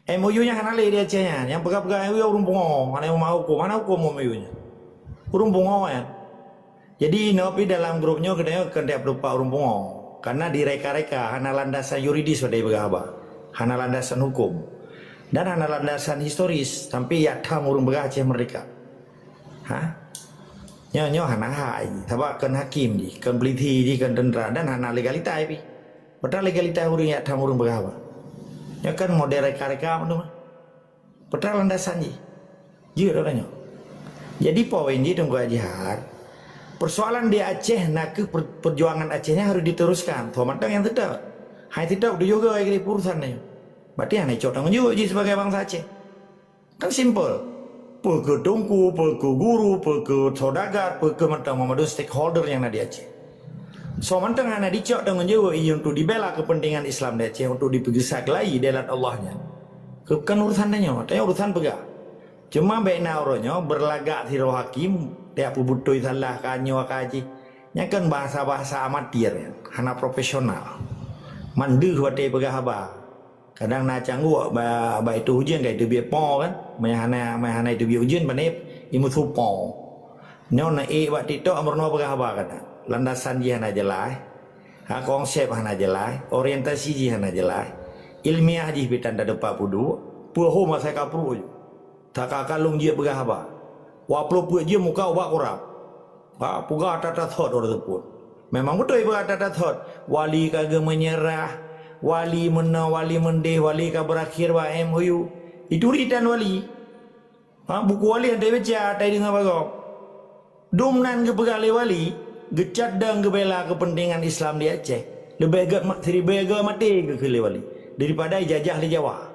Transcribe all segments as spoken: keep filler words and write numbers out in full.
M O U nyan hana lé di Aceh nyan. Nyang peugah-peugah M O U ureuëng pungo, hana nyang meuhukôm, hana hukôm M O U nyan. Ureuëng pungo nyan. Jadi, inoe pih dalam grup nyoe geutanyoe keuneuk peurupa ureuëng pungo. Karena direka-reka, hana landasan yuridis pada peugah haba. Hana landasan hukum. Dan hana landasan historis, sampai jak tham ureuëng peugah Aceh merdeka. Ha? Nyoe, nyoe hana hak jih. Sabab kon hakim jih, kon polisi jih, kon tentara, dan hana legalitas pih. Peue teuma legalitas ureuëng jak tham ureuëng peugah haba? Nyoe kan model reka-reka meuteumé. Peue teuma landasan jih? Jeuet lôn tanyong. Jadi poin jih Teungku Haji Har, persoalan di Aceh nakeuh per-, perjuangan Aceh nyan harus diteruskan. Soe mantong nyang seutôt. Hai seutôt tujoh goe keu urusan nyoe. Berarti hana icok tanggong jaweueb jih sebagai bansa Aceh. Kan simple. Peu kheueh teungku, peu kheueh guru, peu kheueh saudagar, peu kheueh mantong meumandum stakeholder nyang na di Aceh. Soe mantong hana dicok tanggong jaweueb ié untuk dibela kepentingan Islam di Aceh, untuk dipeugisa keulayi dalam Allah nyan. Keu-, bukan urusan tanyoe, tanyoe urusan peugah. Cuma bék na uroe nyoe beulagak sidroe hakim, tajak peubeutôi salah ka nyoe ka jih. Nyan kan bahasa-bahasa amatir nyan, hana profesional. Mandeuh watée peugah haba. Kadang na cangguek ba, ba iteubiet ujeuen ka iteubiet po kan. Meunyo hana, meunyo hana iteubiet ujeuen, pane imusoh po. Nyoe na ék bak TikTok meurunoe peugah haba kadang. Landasan jih hana jeulaih. Ha, konsep hana jeulaih, orientasi jih hana jeulaih. Ilmiah jih pih tan teupat peuduek. Peuhom asai kapruek ju. Taka kalon jeuet peugah haba. Waploh peuet jeuem muka ubak kurab. Ba, peugah ata-ata thot ureuëng teupot. Memang beutôi peugah ata-ata thot. Wali ka geumeunyeurah, wali meunoe, wali meudeh, wali ka beurakhé bak M O U. Itu ritan wali. Ha, buku wali hana tabaca, tadeungoe bagoe. Dum nan geupeugah lé wali, geucat dan geubela keupeuntengan Islam di Aceh. Leubeh gét ma-, siribée goe maté geukheun lé wali, daripada ijajah lé Jawa.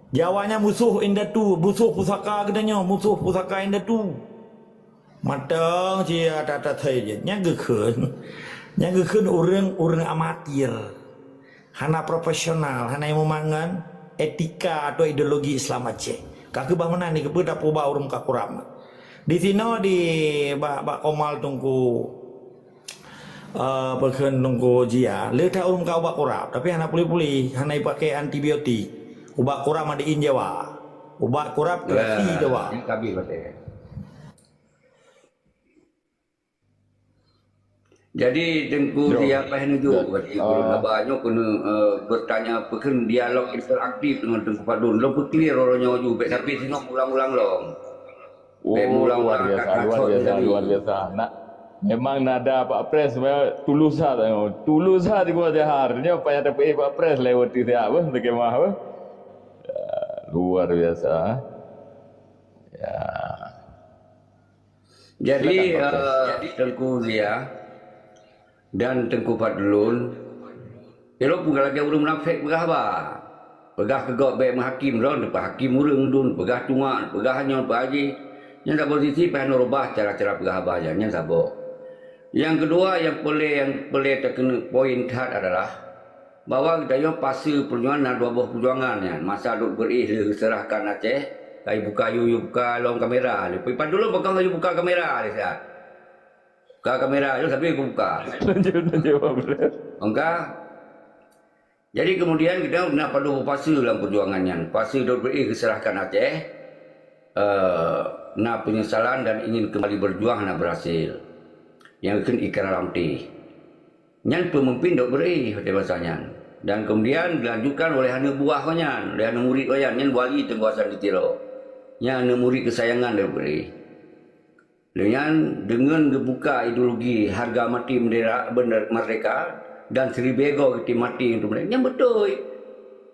Jawa nyan musoh indatu, musoh pusaka geutanyoe, musoh pusaka indatu. Mantong sia that-that saja. Nyan geukheun. Nyan geukheun ureuëng, ureuëng amatir. Hana profesional, hana ilmu mangan etika atau ideologi Islam Aceh. Ka keubah meunan ni keupeue tapeuba ureuëng ka kurab. Di sinoe di bak, bak Komal Teungku, eh, peukheun Teungku Jia, le that ureuëng ka ubat kurab, tapi hana pulih-pulih, hana ipakai antibiotik. Ubat kurab ada in Jawa. Ubat kurab terasi Jawa. Yang kabeh batée. Jadi, Teungku Yo. Siap payah nujuk, Ya. berarti Ah. gurun haba nyoe keuneuk, eh, bertanya, peukheun dialog interaktif dengan Teungku Fadlun. Lôn peuklir uroe nyoe ju, bèk sampai singoh ulang-ulang lom. Bèk Oh, ngulang luar ulang biasa, kat luar kasut biasa, tadi. Luar biasa. Nak, memang nada Pak Pres, memang tulus hat, tulus hat di Gua Jahar. Nyoe payah tapeuéh Pak Pres lewat siat, beuh, takemah, beuh. Ya, luar biasa. Ya. Jadi, Silakan, Pak Pres. eh, Teungku Zia dan Teungku Fadlun, ilôn peugah lagèe ureueng munafék peugah haba. Peugah keu gob bèk meuhakém droe, neupeuhakém ureueng dum, peugah tuha, peugah nyoe, peugah jih. Nyan saboh sisi payah neureubah cara-cara peugah haba nyan, nyan saboh. Nyang keudua, nyang peureulèe, nyang peureulèe takeuneuk poin that adalah, bahwa geutanyoe fase peujuangan na dua boh peujuangan nyan. Masa duek beuréh lheueh geuseurahkan Aceh, ka jibuka, yue buka lom kamera. Leupah padub lom peugah ka jibuka kamera lé siat. Buka kamera lom, tapi kubuka. Lanjut, lanjut, Pak Pres. Maka, jadi kemudian geutanyoe na padub boh fase lam peujuangan nyan. Fase duek beuréh geuseurahkan Aceh, eh, na penyesalan dan ingin kembali berjuang hana berhasil. Nyang kheun ikrar amtih. Nyan peumimpin duek beuréh watèe masa nyan. Dan kemudian dilanjutkan oleh aneuk buah gobnyan, oleh aneuk murit gobnyan, nyan Wali Teungku Hasan di Tiro. Nyan aneuk murit keusayangan duek beuréh. Lheueh nyan, deungon geubuka ideologi harga mati bendera, bendera merdeka dan siribèe goe geutem maté untuk merdeka, nyan beutôi.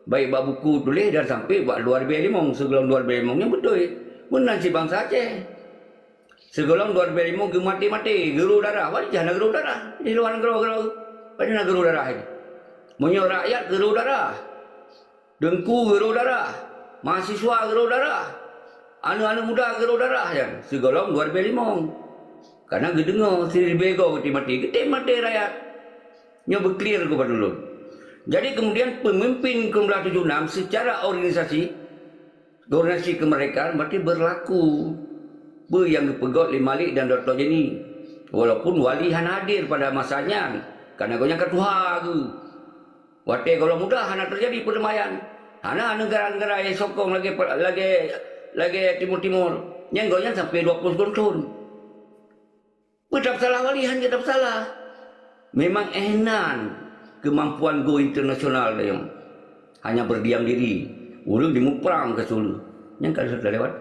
Baik bak buku tuléh dan sampai bak dua ribèe limong, sigohlom dua ribèe limong, nyan beutôi. Meunan cit bansa Aceh. Sigohlom dua ribèe limong geumaté-maté, geurô darah. Wali jih hana geurô darah. Di luwa nanggroe, geurô. Padahai na geurô darah jih. Meunyoe rakyat geurô darah, teungku geurô darah, mahasiswa geurô darah, aneuk-aneuk muda geurô darah nyan. Sigohlom dua ribèe limong. Karena geudeungoe siribèe goe geutem maté, geutem maté rakyat. Nyoe beuclear keu bandum lôn. Jadi kemudian pemimpin keu tujoh enam secara organisasi Koordinasi kemerdekaan berarti berlaku. Peue nyang geupeugét lé Malik dan Doktor Jenny. Walaupun Wali hana hadir pada masa nyan, karena gobnyan ka tuha geuh. Watèe gohlom muda hana teujadi perdamaian. Hana neugara-neugara nyang sokong lagèe, lagèe, lagèe Timur-Timur. Nyan gobnyan sampai dua puluh thon. Peue tapeusalah Wali, hana tapeusalah. Memang éh nan keumampuan go internasional nyoe. Hanya berdiam diri. Ureueng dimuprang keu su lheueh. Nyan ka lheueh talewat.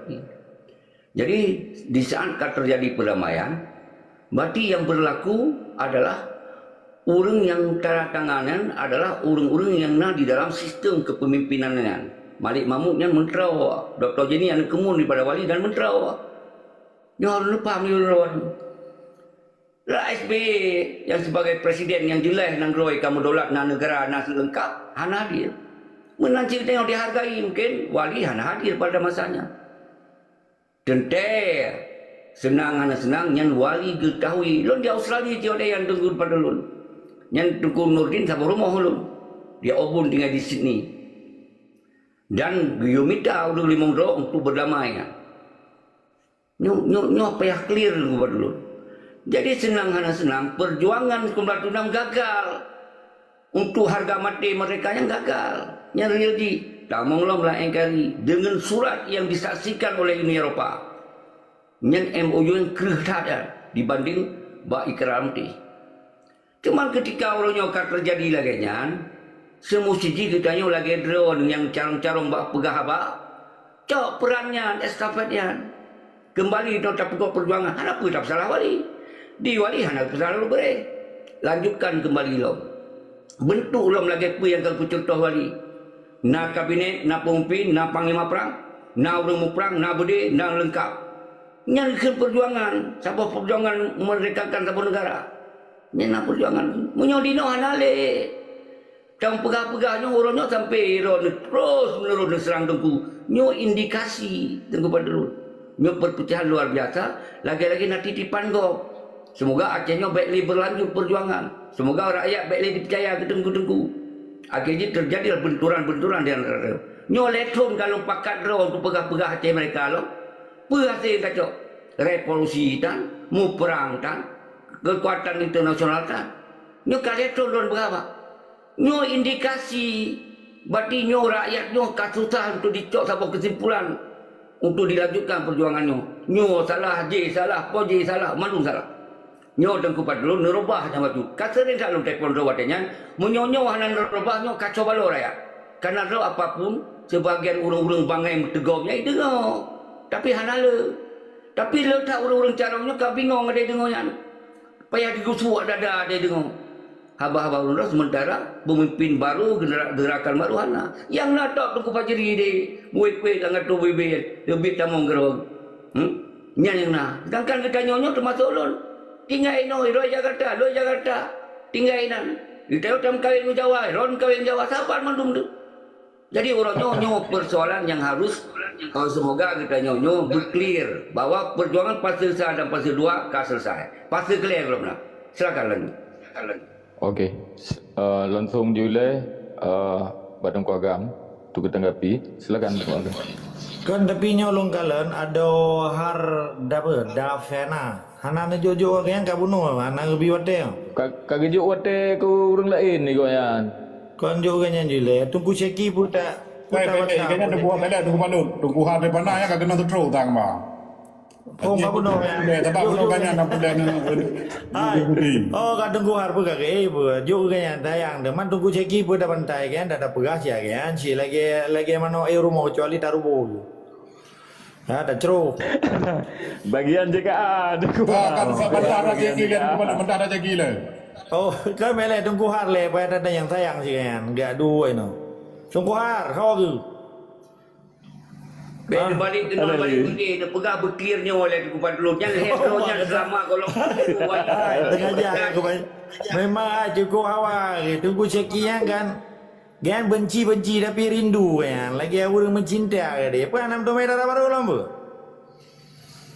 Jadi, di saat ka terjadi perdamaian, berarti yang berlaku adalah ureueng nyang tanda tangan nyan adalah ureueng-ureueng nyang na di dalam sistem kepemimpinan nyan. Malik Mahmud nyan meuntreuk, Doktor Jenny aneuk keumun daripada Wali dan meuntreuk. Nyoe harôh neupaham lé droe. Lah S B Y nyang sibagai presiden nyang jeulaih nanggroe ka meudaulat, na neugara, na leungkap, hana hadir. Meunan cit tanyoe dihargai, mungkin Wali hana hadir pada masanya. Teuntèe, seunang hana seunang, nyan Wali geutahui. Lôn di Australia, tiep lé nyang teungku padub lôn. Nyan Teungku Nurdin saboh rumoh lôn. Di Auburn tinggai di Sydney. Dan geuyue mita ureueng limong droe untuk berdamai nyan. Nyoe, nyoe, nyoe payah clear ubak ulôn. Jadi seunang hana seunang, perjuangan sembilan puluh enam gagal. Untuk harga mati mereka nyan gagal. Nyan real jih. Tamong lom lam N K R I deungon surat nyang disaksikan oleh Uni Eropa. Nyan M O U nyang kreueh that nyan dibanding bak ikrar meuti. Cuman keutika uroe nyoe ka teujadi lagèe nyan, seumusti jih geutanyoe lagèe droen nyang carông-carông bak peugah haba, cok peuran nyan, estafet nyan. Keumbali droe tapeugot peujuangan, hana peue tapeusalah Wali. Di Wali hana peue tapeusalah lôn bri. Lanjutkan keumbali lom. Beuntuk lom lagèe peue nyang ka geupeucuntoh Wali. Na kabinet, na peumimpin, na panglima prang, na ureueng muprang, na beudé, na leungkap. Nyan kheun peujuangan, saboh peujuangan meumerdekakan saboh neugara. Nyan na peujuangan. Meunyoe dinoe hana lé. Nyang peugah-peugah nyoe uroe nyoe sampoe droeneuh terus meuneurus neuseurang Teungku. Nyoe indikasi Teungku Fadlun. Nyoe perpecahan luar biasa, lagèe-lagèe na titipan gob. Semoga Aceh nyoe bèk lé berlanjut perjuangan. Semoga rakyat bèk lé dipeucaya keu teungku-teungku. Akhé jih teujadi benturan-benturan di antara droe. Nyoe lhèe thon ka lôn pakat droe untuk peugah-peugah Aceh merdeka lom. Peue hasé kacok? Revolusi tan, muprang tan, keukuatan internasional tan. Nyoe ka lhèe thon lôn peugah, Pak. Nyoe indikasi, berarti nyoe rakyat nyoe ka susah untuk dicok saboh keusimpulan untuk dilanjutkan peujuangan nyoe. Nyoe salah, jih salah, po jih salah, mandum salah. Nyoe Teungku Fadlun neurubah nyang bacut. Ka seuring that lôn telepon droe watèe nyan, meunyoe nyoe hana neurubah nyoe kacau balau rakyat. Kareuna droe apapun, sibagian ureueng-ureueng bangai meuteugom nyan jideungoe. Tapi hana le. Tapi le that ureueng-ureueng carông nyoe ka bingong watèe deungoe nyan. Payah digusuk dada watèe deungoe. Haba-haba ulôn droe sementara pemimpin baru, genera-, gerakan baru hana. Nyang na top Teungku Fajri di muwèh-kuwèh lam gato bibir, leubeh tamong keudroe. Hmm? Nyan nyang na. Sedangkan geutanyoe nyoe teumasok lôn. Tinggai inoe, lôn Jakarta, lôn Jakarta. Tinggai inan. Geutanyoe tameukawen ngon Jawa, lôn kawen Jawa, saban mandum tu. Jadi uroe nyoe, nyoe persoalan nyang harus, eh, semoga geutanyoe nyoe beuclear bahwa perjuangan fase sa dan fase dua ka selesai. Fase clear lom na. Silakan lanjut. Oke. S-, eh, langsung jiulèe, eh, bak Teungku Agam untuk geutanggapi. Silakan, Teungku Agam. Kan tapi nyoe lôn kalon adoe har dapa, Davena. Hana neujok-jok lagèe nyan ka bunoe, hana geubi watèe. Ka, ka geujok watèe keu ureueng laén nyoe nyan. Kon jok lagèe nyan jih lé. Teungku Syeki peue ta-, peue Baik, baik, baik. Ikatnya Teungku Abdallah, Teungku Panut. Teungku Har daripada nyan ka keunoe teutrok tang, bah. Oh, ka bunoe, ya. Boleh, tempat bunoe banyak nak boleh nge-, nge-, Hai. Nge-, oh, ka Teungku Har peugah ke, eh, peue. Jok lagèe nyan tayang deh. Man Teungku Syeki peue ta bantai kan, dah, dah peugah siat kan. Si lagèe, lagèe manok, eh, rumoh kecuali taruboh. Ha, tacrok. Bagian J K A, Teungku. Ah, kan, Bagian mentah dah J K A. Mentah dah J K A. Oh, kan melek Teungku Har lé, payah ada yang sayang sih kan. Enggak dua ini. Teungku Har, kau tu. Bèk teubalik keunoe, balik putih, teupeugah beuclear nyoe lé Teungku Fadlun. Nyan lhèe droe nyan selama golom. Sengaja aku main. Memang ah, cukup awal. Teungku Syeki nyan kan. Kan benci-benci tapi rindu kan. Lagi ureueng mencinta ke dia. Apa nama tu merah baru lom bu?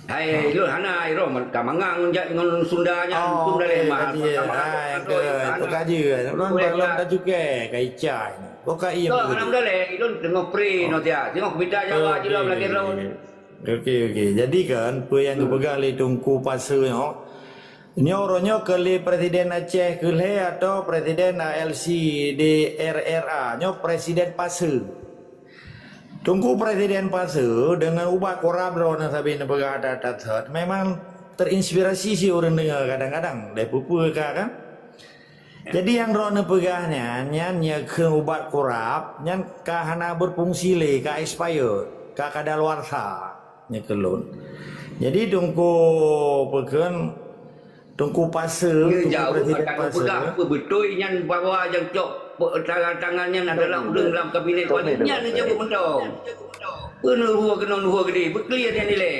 Hai, lôn hana, hai, roh, ka mangang jak ngon Sunda nyan, oh, tu dah lé, eh, mahal. Tadi, hai, ke, tu kaji, lôn balom dah cukai, ka icai. Kok ka iem tu? Alhamdulillah, lôn tengok pre, no, dia. Tengok bida Jawa je lom lagi, roh. Oke, oke. Jadi kan, apa yang dipegang lé Teungku Pasha nyoe, nyoe roh nyoe keu lé Presiden Aceh keu lhèe atau Presiden A L C di R R A, nyoe Presiden Pasha. Teungku Presiden Pasu deungon ubat kurab droeneuh sabe neupeugah that-that thot, memang terinspirasi si ureuëng deungoe kadang-kadang, lé peue-peue ka kan. Jadi nyang droeneuh peugah nyan, nyan nyang kheun ubat kurab, nyan ka hana berfungsi lé, ka expired, ka kadaluarsa nyan keu lôn. Jadi Teungku peukheun Teungku Pasu, Teungku Presiden Pasu. Peugah apa beutôi nyan bahwa nyang cok tangan-tangan nyan adalah ureuëng lam kabinet. Nyan jaweueb mantong. Peue neuruhe keunoe neuruhe geude, beuklia nyan ilée.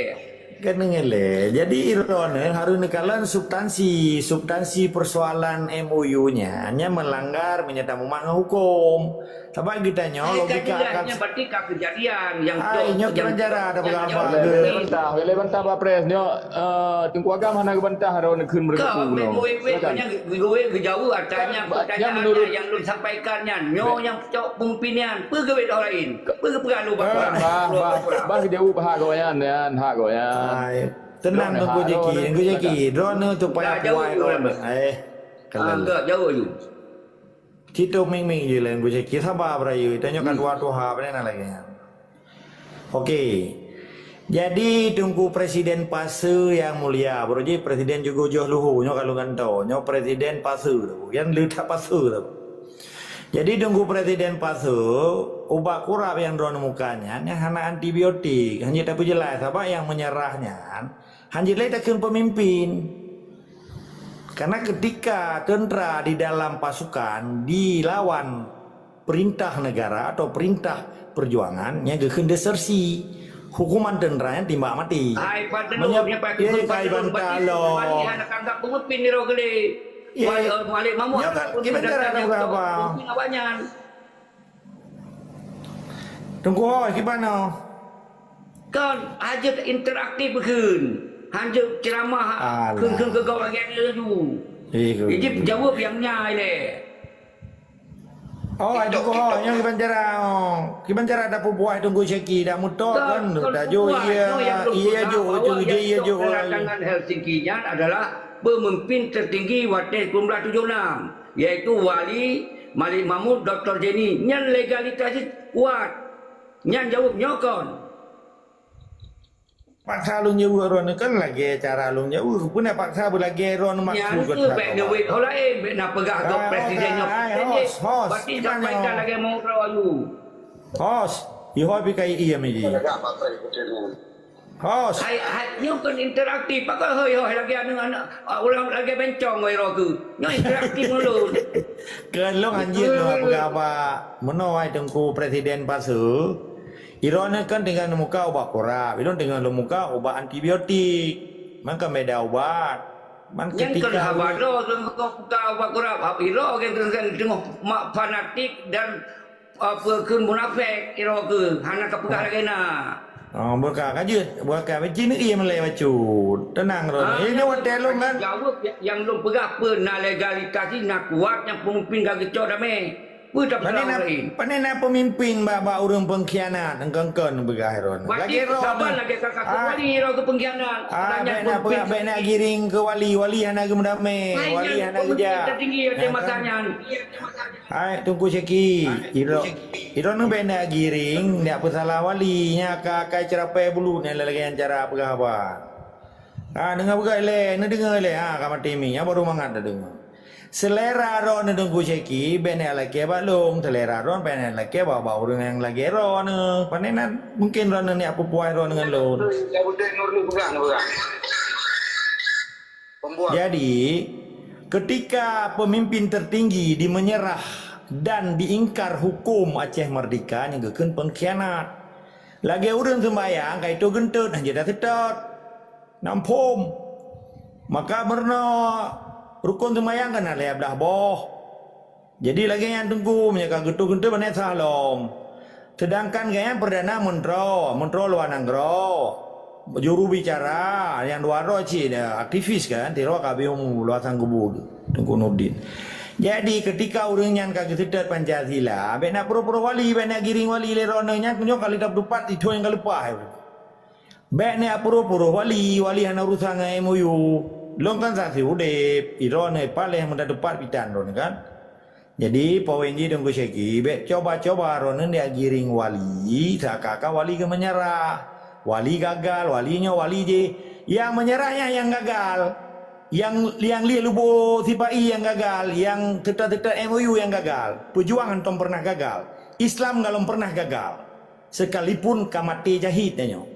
Keuneuk ilée. Jadi droeneuh harus neukalon substansi, substansi persoalan M O U nyan, nyan melanggar meunyoe tamumat ngon huköm. Sabab geutanyoe logika akan nyan berarti ka kejadian nyang nyoe penjara ada peugah apa. Lé bantah, lé bantah Pak Pres. Nyoe Teungku Agam hana geubantah droeneuh kheun meureuka. Silakan. Geuwét geujaweub atas nyang pertanyaan nyang lôn sampaikan nyan. Nyoe nyang cok pemimpin nyan, peue geuwét orang lain? Peue geupeugah lôn bah, bah, bah, bah geujaweueb hak gobnyan, nyan hak gobnyan. Tenang Teungku Jeki, Teungku Jeki. Droeneuh tu payah puai droeneuh. Eh, agak jauh laju. Cit ming-ming je laén Gus Syeki, saba beurayeue, tanyoe ka tuha-tuha, pane na lagée nyan. Oke. Jadi Teungku Presiden Pasu yang mulia, baroe jih Presiden juga joh luhu, nyoe ka lôn gantoe, nyoe Presiden Pasu tu, yang leutak Pasu tu. Jadi Teungku Presiden Pasu, ubat kurab yang droeneuh muka nyan, nyan hana antibiotik, hanya tapi jelas, sabab yang menyerah nyan, hana jelas takheun pemimpin. Karena ketika tentara di dalam pasukan dilawan perintah negara atau perintah perjuangan, nyan geukheun desersi. Hukuman tentara nyan timbak mati. Hai, Pak Tenu, meunyoe nyan Pak Tenu, Pak Tenu, bantah lom. Hana tanggap pemimpin di Rogele. Ye. Wah, eh, Malik Mahmud. Nyoe kan, pemimpin kiban cara negara, pemimpin awaknyan. Teungku Hos, kiban nyoe? Kan, hanjeuet interaktif kheun. Hanjeuet ceramah, kheun-kheun keu gob lagée nyan laju. Jadi, jaweueb nyang nyan ilée. Oh, Teungku Hos, nyoe kiban cara, oh. Kiban cara tapubuet Teungku Syeki, dak mutok kan, tajo iya, iya jok, iya jok. Tangan Helsinki nyan adalah pemimpin tertinggi watée seribu sembilan ratus tujuh puluh enam. Yaitu Wali, Malik Mahmud, Doktor Zaini. Nyan legalitas jih kuat. Nyan jaweueb nyoe kon. Paksa lôn jaweueb droeneuh kan lagée cara lôn jaweueb. Peue na paksa beulagée droeneuh maksud. Nyan keuh bék neuwét ho laén, bék na peugah gob presiden nyoe. Hai, hai, hos, hos. Berarti sampaikan lagée mau droe. Hos, ihoi pi kai iya miji. Hos. Hai, hai, nyoe kon interaktif. Pakon hoi-hoi lagée aneuk-aneuk, ah, ureuëng lagée bencong wai roh keuh. Nyoe interaktif ngon lôn. Keu lôn hanjeuet lôn peugah bak meunoe hai Teungku Presiden Pasu. Droeneuh kan tinggai neumuka ubat kurab, ilôn tinggai lôn muka ubat antibiotik. Man kan beda ubat. Man ketika haba droe keu muka ubat kurab, hab droe keu teungoh mak fanatik dan Apa kheun munafék, droe keuh hana kapeugah lagée na. Oh, buka ka jeuet, buka beci neuie meulée bacut. Tenang droe. Ini watée lôn kan. Jaweueb nyang lôn peugah peue na legalitas na kuat nyang pemimpin ka geucok damé. Peue tapeugah ureuëng laén? Pane na pemimpin bak-bak ureuëng pengkhianat, engkon-kon peugah droe. Lagée droe. Saban lagée kakak wali droe keuh pengkhianat. Ah, bék na peugah, bék na giring keu wali, wali hana geumeudamé, wali hana geujak. Tertinggi ada masa nyan. Hai Teungku Syeki, droeneuh bék na giring, nak peusalah wali, nyan ka akai ceurapée bulut nyan lagée nyan cara peugah haba. Ha, deungoe peugah ilée, neudeungoe ilée, ha, ka maté mi, nyan baru mangat tadeungoe. Selera droeneuh Teungku Syeki, bék na lakée bak lôn, selera droeneuh bék na lakée bak, bak ureuëng nyang lagée droeneuh. Pane na mungkin droeneuh niat peupuas droeneuh ngon lôn. Jadi, ketika pemimpin tertinggi di menyerah dan diingkar hukum Aceh Merdeka nyang geukheun pengkhianat. Lagée ureuëng seumbahyang ka itu geunteut hana jeuet seutôt. Nampom. Maka meurunoe rukon seumbahyang kan na lhée blah boh. Jadi lagée nyan Teungku, meunyoe ka geutoh-geutoh banai sah lom. Sedangkan gobnyan perdana menteri, menteri luar negeri, juru bicara, nyang dua droe cit, aktivis kan, tiroe ka beuh luwa sang kubu Teungku Nurdin. Jadi ketika ureuëng nyan ka geuseutôt Pancasila, bék na pura-pura wali, bék na giring wali lé droeneuh nyan, nyoe ka lheueh tapeutupat, itu nyang ka leupah. Bék na pura-pura wali, wali hana urusan ngon M O U. Lôn kan saksi udeb, droeneuh paléh meutateupat pitan droeneuh kan. Jadi, poin jih Teungku Syeki, bèk coba-coba droeneuh jak giring wali, seakan-akan wali keu meunyeurah. Wali gagal, wali nyoe, wali jih. Nyang meunyeurah nyan nyang gagal. Nyang, nyang lieh lubô sipa-i nyang gagal, nyang teuta-teuta M O U nyang gagal. Peujuang hántom peureunah gagal. Islam golom peureunah gagal. Sekalipun ka maté syahid tanyoe.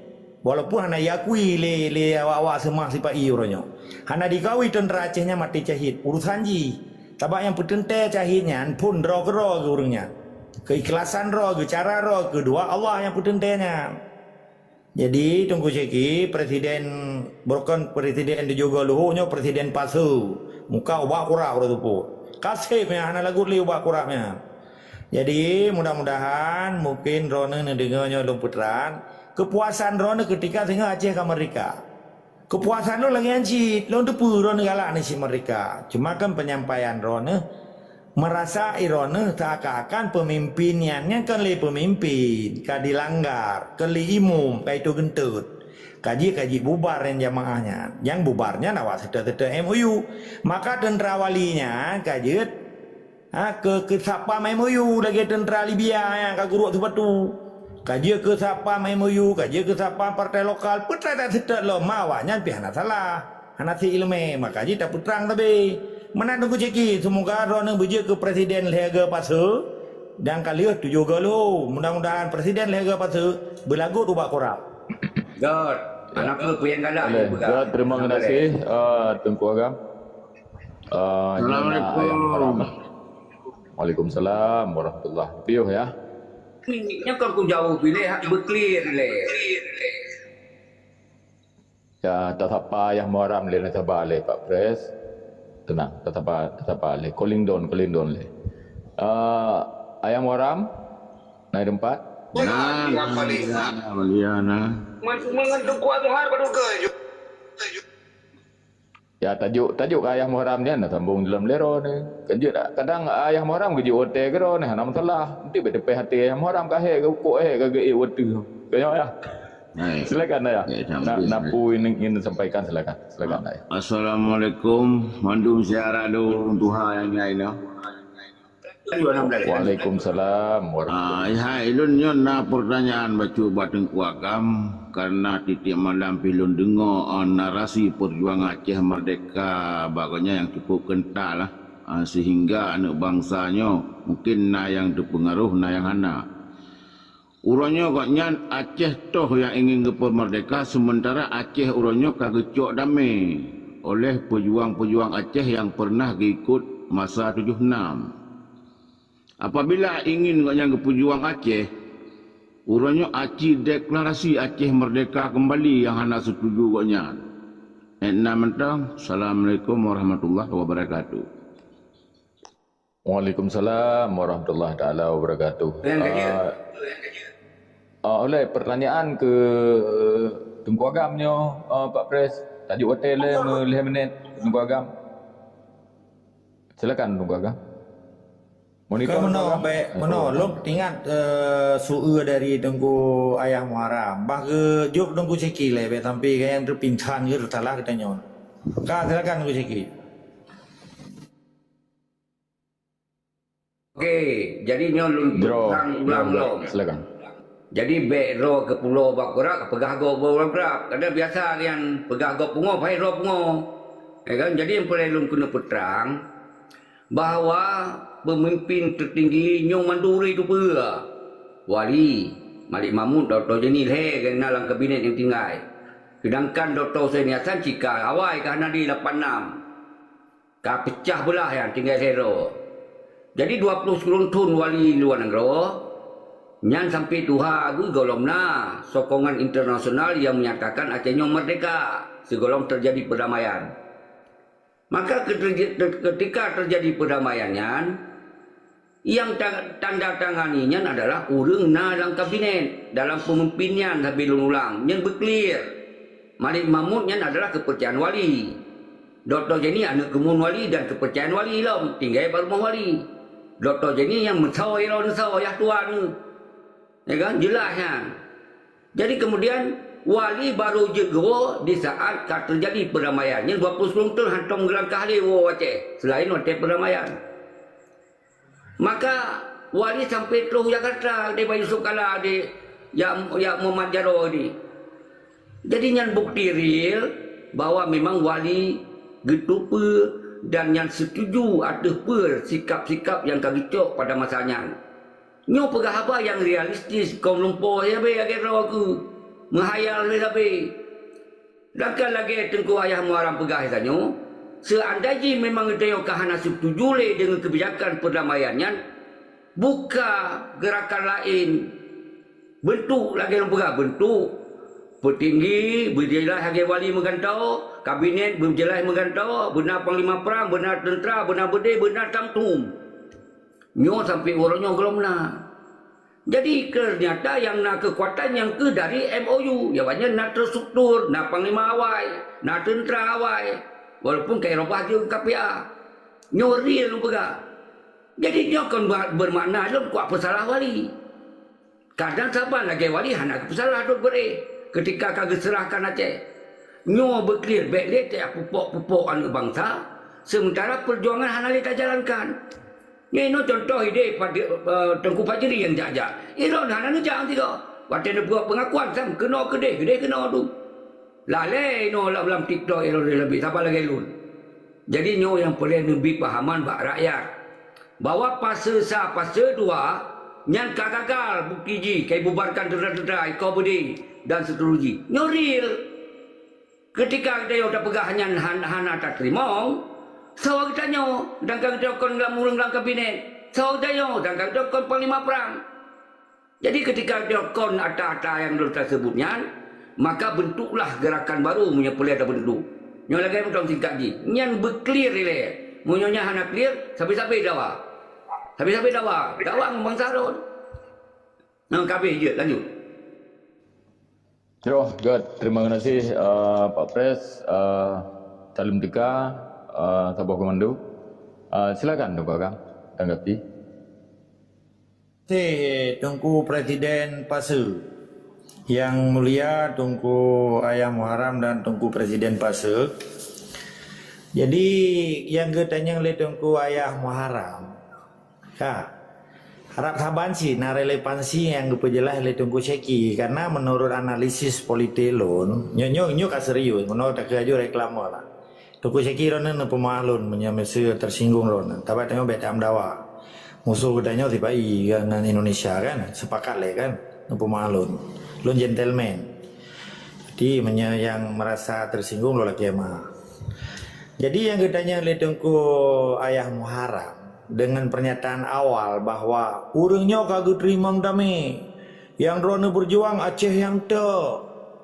Walaupun hana jiakui lé, lé awak-awak seumah sipa-i uroe nyoe. Hana dikawi teuntra Aceh nyan maté syahid, urusan jih. Sabab nyang peuteuntèe syahid nyan phon droe keudroe geuh ureueng nyan. Keuikhlasan droe geuh, cara droe geuh, dua Allah nyang peuteuntèe nyan. Jadi, Teungku Syeki, presiden, bukon presiden tujoh go luhô nyoe, presiden pasu. Muka ubak kurap uroe teupeu. Kaseb nyan hana lagot lé ubak kurap nyan. Jadi, mudah-mudahan mungkin droeneuh neudeungoe nyoe lôn peutreang, keupuasan droeneuh keutika singoh Aceh ka meurdeka. Keupuasan lôn lagèe nyan cit, lôn teupeue droeneuh galak nyan cit meurdeka. Cuma kan penyampaian droeneuh meurasa droeneuh seakan-akan peumimpin nyan, nyan kon lé peumimpin, ka dilanggar, kon lé imum, ka itu geunteut. Ka jeuet, ka jeuet bubar nyan jamaah nyan. Nyang bubar nyan awak seutôt-seutôt M O U. Maka teuntra wali nyan ka jeuet Ha, keu, keu satpam M O U lagèe teuntra Libya nyang ka gurok sipatu. Ka jeuet keu satpam M O U, ka jeuet keu satpam partai lokal, peue teuma seutôt lom, ma awaknyan pih hana salah. Hana seuileumèe, maka jih tapeutrang sabe. Meunan Teungku Syeki, seumoga droeneuh beujeuet keu presiden lhèe go pasu, dan ka lheueh tujoh go luhô. Mudah-mudahan presiden lhèe go pasu beulagot ubak kurap. Göt, aneuk keuh peue nyang galak Aleh, dipeugah. Göt, terima kasih, eh, Teungku Agam. Eh, nyoe na Assalamualaikum. Ayah Muharam. Waalaikumsalam warahmatullah. Piôh ya. Nyoe kan kujaweueb ilèe, hak beuclear ilèe. Ya, tasapa Ayah Muharam lé, na saba lé Pak Pres. Teunang, tasapa, tasapa lé. Calling down, calling down lé. Eh, Ayah Muharam, na di teumpat? Nah, nah, nah, nah, nah. Cuma ngon Teungku Azhar baru ke? Ya, tajôk, tajôk keu Ayah Muharam nyan, na sambông lom lé droeneuh. Kan jeuet, kadang Ayah Muharam geujok watèe keu droeneuh, hana masalah. Enti bèk teupèh até Ayah Muharam ka hék, ka ukok hék, ka geuék watèe. Ka nyoe, Ayah. Hai. Silakan, Ayah. Ya, na, sampai na peue ingin, ingin sampaikan, silakan. Silakan, Ayah. Assalamualaikum. Mandum syedara lôn tuha nyang nyan. Waalaikumsalam warahmatullahi. Ah, hai, lôn nyoe na peurtanyaan bacut bak Teungku Agam, karena tiep-tiep malam pih lôn deungoe, ah, narasi peujuangan Aceh Merdeka bak gobnyan nyang cukup kental lah. Ah, sehingga aneuk bansa nyoe mungkin na nyang teupeungaroh, na nyang hana. Uroe nyoe gobnyan Aceh toh nyang ingin geupeumeurdeka, seumeuntara Aceh uroe nyoe ka geucok damé oleh peujuang-peujuang Aceh nyang peureunah geuikot masa tujoh nam. Apabila ingin gobnyan geupeujuang Aceh, uroe nyoe aci deklarasi Aceh meurdeka keumbali nyang hana seutuju gobnyan. Ék na mantong. Assalamualaikum warahmatullahi wabarakatuh. Waalaikumsalam warahmatullahi taala wabarakatuh. Nyang ka jeuet. Ah, ah, ulèe pertanyaan keu Teungku Agam nyoe, ah, Pak Pres. Tajôk watèe lé meulhèe minèt Teungku Agam. Silakan Teungku Agam. Monitor Teungku Agam. Bèk, meunoe, lôn ingat, eh, su-, eu dari Teungku Ayah Muharam. Bah geujok Teungku Syeki lé, bèk sampai gaya nyan teupinsan geuh salah geutanyoe. Ka, silakan Teungku Syeki. Oke, jadi nyoe lôn Bro, peutang ulang lom. Silakan. Jadi bèk droe keu pulo bak kurap, peugah gob bak kurap. Kadang biasa nyan peugah gob pungo, pai droe pungo. Ya kan? Jadi nyang peureulèe lôn keuneuk peutrang bahwa peumimpin teutinggi nyoe mandum ureueng teupeue. Wali, Malik Mahmud, Doktor Jeni lhèe geuh na lam kabinet nyang tinggai. Seudangkan Doktor Hussein Hasan cit ka awai ka hana di lapan nam. Ka peucah beulah nyan tinggai sidroe. Jadi dua ploh sikureueng thon wali luwa nanggroe nyan sampai tuha geuh gohlom na sokongan internasional nyang menyatakan Aceh nyoe merdeka sigohlom teujadi peudamaian. Maka keuteuje-, keutika teujadi peudamaian nyan, nyang ta-, tanda tangani nyan adalah ureueng na lam kabinet, dalam peumimpin nyan, sabe lôn ulang, nyan beuclear. Malik Mahmud nyan adalah keupeurcayaan wali. Doktor Jeni aneuk keumun wali dan keupeurcayaan wali lom, tinggai bak rumoh wali. Doktor Jeni nyang meusawa ilôn sawa yah tuan. Ya kan? Jeulaih nyan. Jadi kemudian, wali barô jeuet geuwoe di saat ka teujadi peudamaian. Nyan dua ploh sikureueng thon hantom geulangkah lé woe u Aceh, seulaén watèe peudamaian. Maka wali sampai troh Jakarta di Bayu Sukala di ya, ya Muhammad Jaro di. Jadi nyan bukti real bahwa memang wali geuteupeue dan nyan setuju ateueh peue sikap-sikap nyang ka geucok pada masa nyan. Nyoe peugah haba nyang realistis, kon lumpoe sabe lagée droe keu meuhayal sabe. Sedangkan lagée Teungku Ayah Muharam peugah tanyoe, seandai jih memang geutanyoe ka hana setuju lé deungon keubijakan perdamaian nyan, buka geurakan laén. Beuntuk lagée lôn peugah, beuntuk peutinggi beujeulaih lagée wali meugantoe, kabinet beujeulaih meugantoe, beuna panglima prang, beuna teuntra, beuna beudé, beuna tamtum. Nyoe sampoe uroe nyoe gohlom na. Jadi, ternyata nyang na keukuatan nyang keuh dari M O U. Nyang banyak na terstruktur, na panglima awai, na teuntra awai. Walaupun ka irobah jeuet K P A. Nyoe real lôn peugah. Jadi, nyoe kon ba-, bermakna lôn kuat peusalah wali. Kadang saban lagée wali hana geupeusalah dot beureh keutika ka geuseurahkan Aceh. Nyoe beuklir bék lé tajak pupok-pupok aneuëk bansa, sementara peujuangan hana lé tajalankan. Nyoe inoe contoh idéh Fad-, eh, Teungku Fajri nyang jak-jak. Ilôn hana neujak sigoe. Watée neupeubuet peungakuan, sam keunoe keudeh, keudeh keunoe tu. Lalée inoe lam, lam TikTok ilôn leubeh saban lagée lôn. Jadi nyoe nyang peureulée neubi pahaman bak rakyat, bahwa fase sa, fase dua nyan ka gagal bukti jih, ka ibubarkan teuntara-teuntara, iko beudé dan seterusnya. Nyoe real. Keutika geutanyoe tapeugah nyan han-, hana tateurimong, soe geutanyoe, sedangkan geutanyoe kon lam ureuëng lam kabinet? Soe geutanyoe, sedangkan geutanyoe kon panglima prang? Jadi, keutika geutanyoe kon ata-ata nyang lôn taseubut nyan, maka beuntuklah geurakan barô meunyoe peureulée tabeuntuk. Nyoe lagée mantong singkat jih, nyan beuklir ilée. Meunyoe nyan hana clear, sabe-sabe dawa. Sabe-sabe dawa. Dawa ngon bansa rot. Nyoe ka abéh jeuet, lanjut. Yoh, good. Terima kasih, eh, Pak Pres, eh, Talem Teuka, eh, Saboh Komando. Eh, silakan, Teungku Agam, tanggapi. Terima kasih, Teungku Presiden Fase. Yang mulia Teungku Ayah Muharam dan Teungku Presiden Fase. Jadi, nyang geutanyong lé Teungku Ayah Muharam, ka, harab saban cit na relevansi nyang geupeujeulaih lé Teungku Syeki, karena menurut analisis politik lôn, nyoe, nyoe, nyoe ka serius, meunoe takheun aju reklame lah. Teungku Syeki droeneuh neupeumeu'ah lôn meunyoe meuseu tersinggung droeneuh. Tapi tanyoe bék tameudawa. Musoh geutanyoe sipa-i ngon Indonesia kan, sepakat lé kan, neupeumeu'ah lôn. Lôn gentleman. Jadi meunyoe nyang merasa tersinggung, lôn lakée meu'ah. Jadi nyang geutanyong lé Teungku Ayah Muharam dengan pernyataan awal bahwa ureuëng nyoe ka geuteurimong damé. Nyang droeneuh beujuang Aceh nyang tok.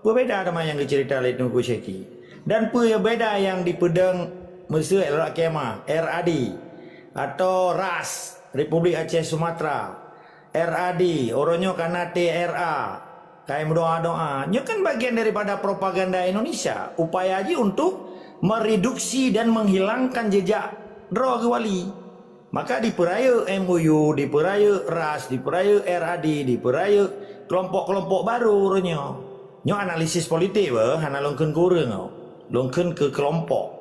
Peue beda teuma nyang geuceurita lé Teungku Syeki? Dan peue beda nyang dipeudong meuseu L R A kemah, R A D, atau ras, Republik Aceh Sumatra, R A D, uroe nyoe ka na T R A, ka meudoa-doa. Nyoe kan bagian daripada propaganda Indonesia, upaya jih untuk mereduksi dan menghilangkan jejak droe geuwali. Maka dipeurayeuk M O U, dipeurayeuk ras, dipeurayeuk R A D, dipeurayeuk kelompok-kelompok baru uroe nyoe. Nyoe analisis politik beuh, hana lôn kheun keu ureuëng, lôn kheun keu kelompok.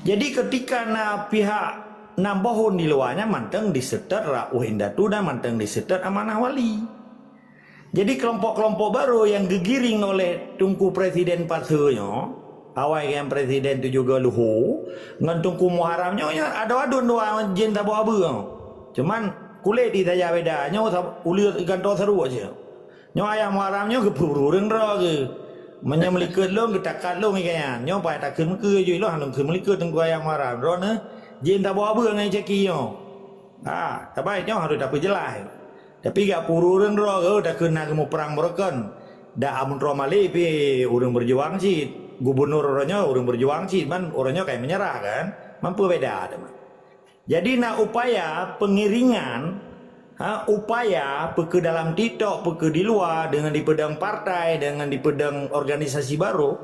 Jadi keutika na pihak na boh ôn di luwa nyan mantong diseutôt rot indatu dan mantong diseutôt amanah wali. Jadi kelompok-kelompok baru nyang geugiring oleh Teungku Presiden Fase nyoe, awai nyang Presiden tujoh go luho, ngon Teungku Muharam nyoe, nyoe adoe-adoe dua jén saboh abeueng. Cuman kulét di saja beda, nyoe sab-, uleue gantoe saruek cit. Nyoe Ayah Muharam nyoe geupeu ureuëng droe geuh. Meunyoe meulikot lôn, geutakat lôn ié nyan. Nyoe paih takheun meukeue jih lôn, hana kheun meulikot Teungku Ayah Muharam. Droeneuh jén saboh abeueng ngon Syeki nyoe. Ha, tapi nyoe harôh tapeujeulaih. Tapi gak puru ureuëng droe geuh takheun na geumuprang beurokon. Dak amun droe malée pih ureuëng beujuang cit. Gubunur uroe nyoe ureuëng beujuang cit, man uroe nyoe kai meunyeurah kan. Mampu beda teuma. Jadi na upaya pengiringan, ha, upaya peu keu dalam TikTok, peu keu di luwa, dengan dipeudong partai, dengan dipeudong organisasi baru,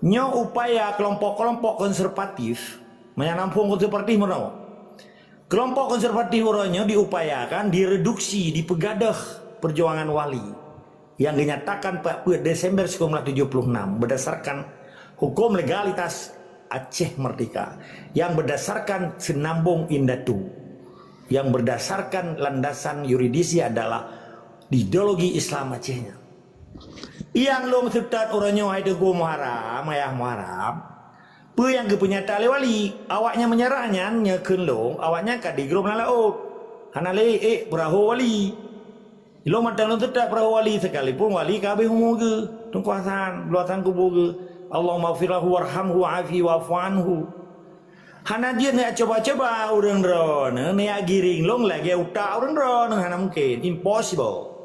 nyoe upaya kelompok-kelompok konservatif, meunyoe na muphom konservatif meunoe. Kelompok konservatif uroe nyoe diupayakan direduksi, dipeugadôh perjuangan wali nyang geunyatakan empat puluh Desember seribu sembilan ratus tujuh puluh enam berdasarkan hukum legalitas Aceh Merdeka yang berdasarkan Senambong Indatu. yang berdasarkan landasan yuridisnya adalah ideologi Islam Aceh nyan. Nyang lôn seutôt uroe nyoe hai Teungku Muharram, Ayah Muharram, peue nyang geupeunyata lé wali, awaknyan meunyeurah nyan nyoe kheun lôn, awaknyan ka digrôp lam laôt. Hana lé ék peurahô wali. Lôn mantong lôn seutôt peurahô wali, sekalipun wali ka habéh umu geuh. Teungku Hasan, bloe Hasan kubu geuh. Allahummaghfir lahu warhamhu wa'afihi wa'fu anhu. Hana jeuet neucoba-coba ureuëng droeneuh neugiring lôn lagée utak ureuëng droeneuh, hana mungken, impossible.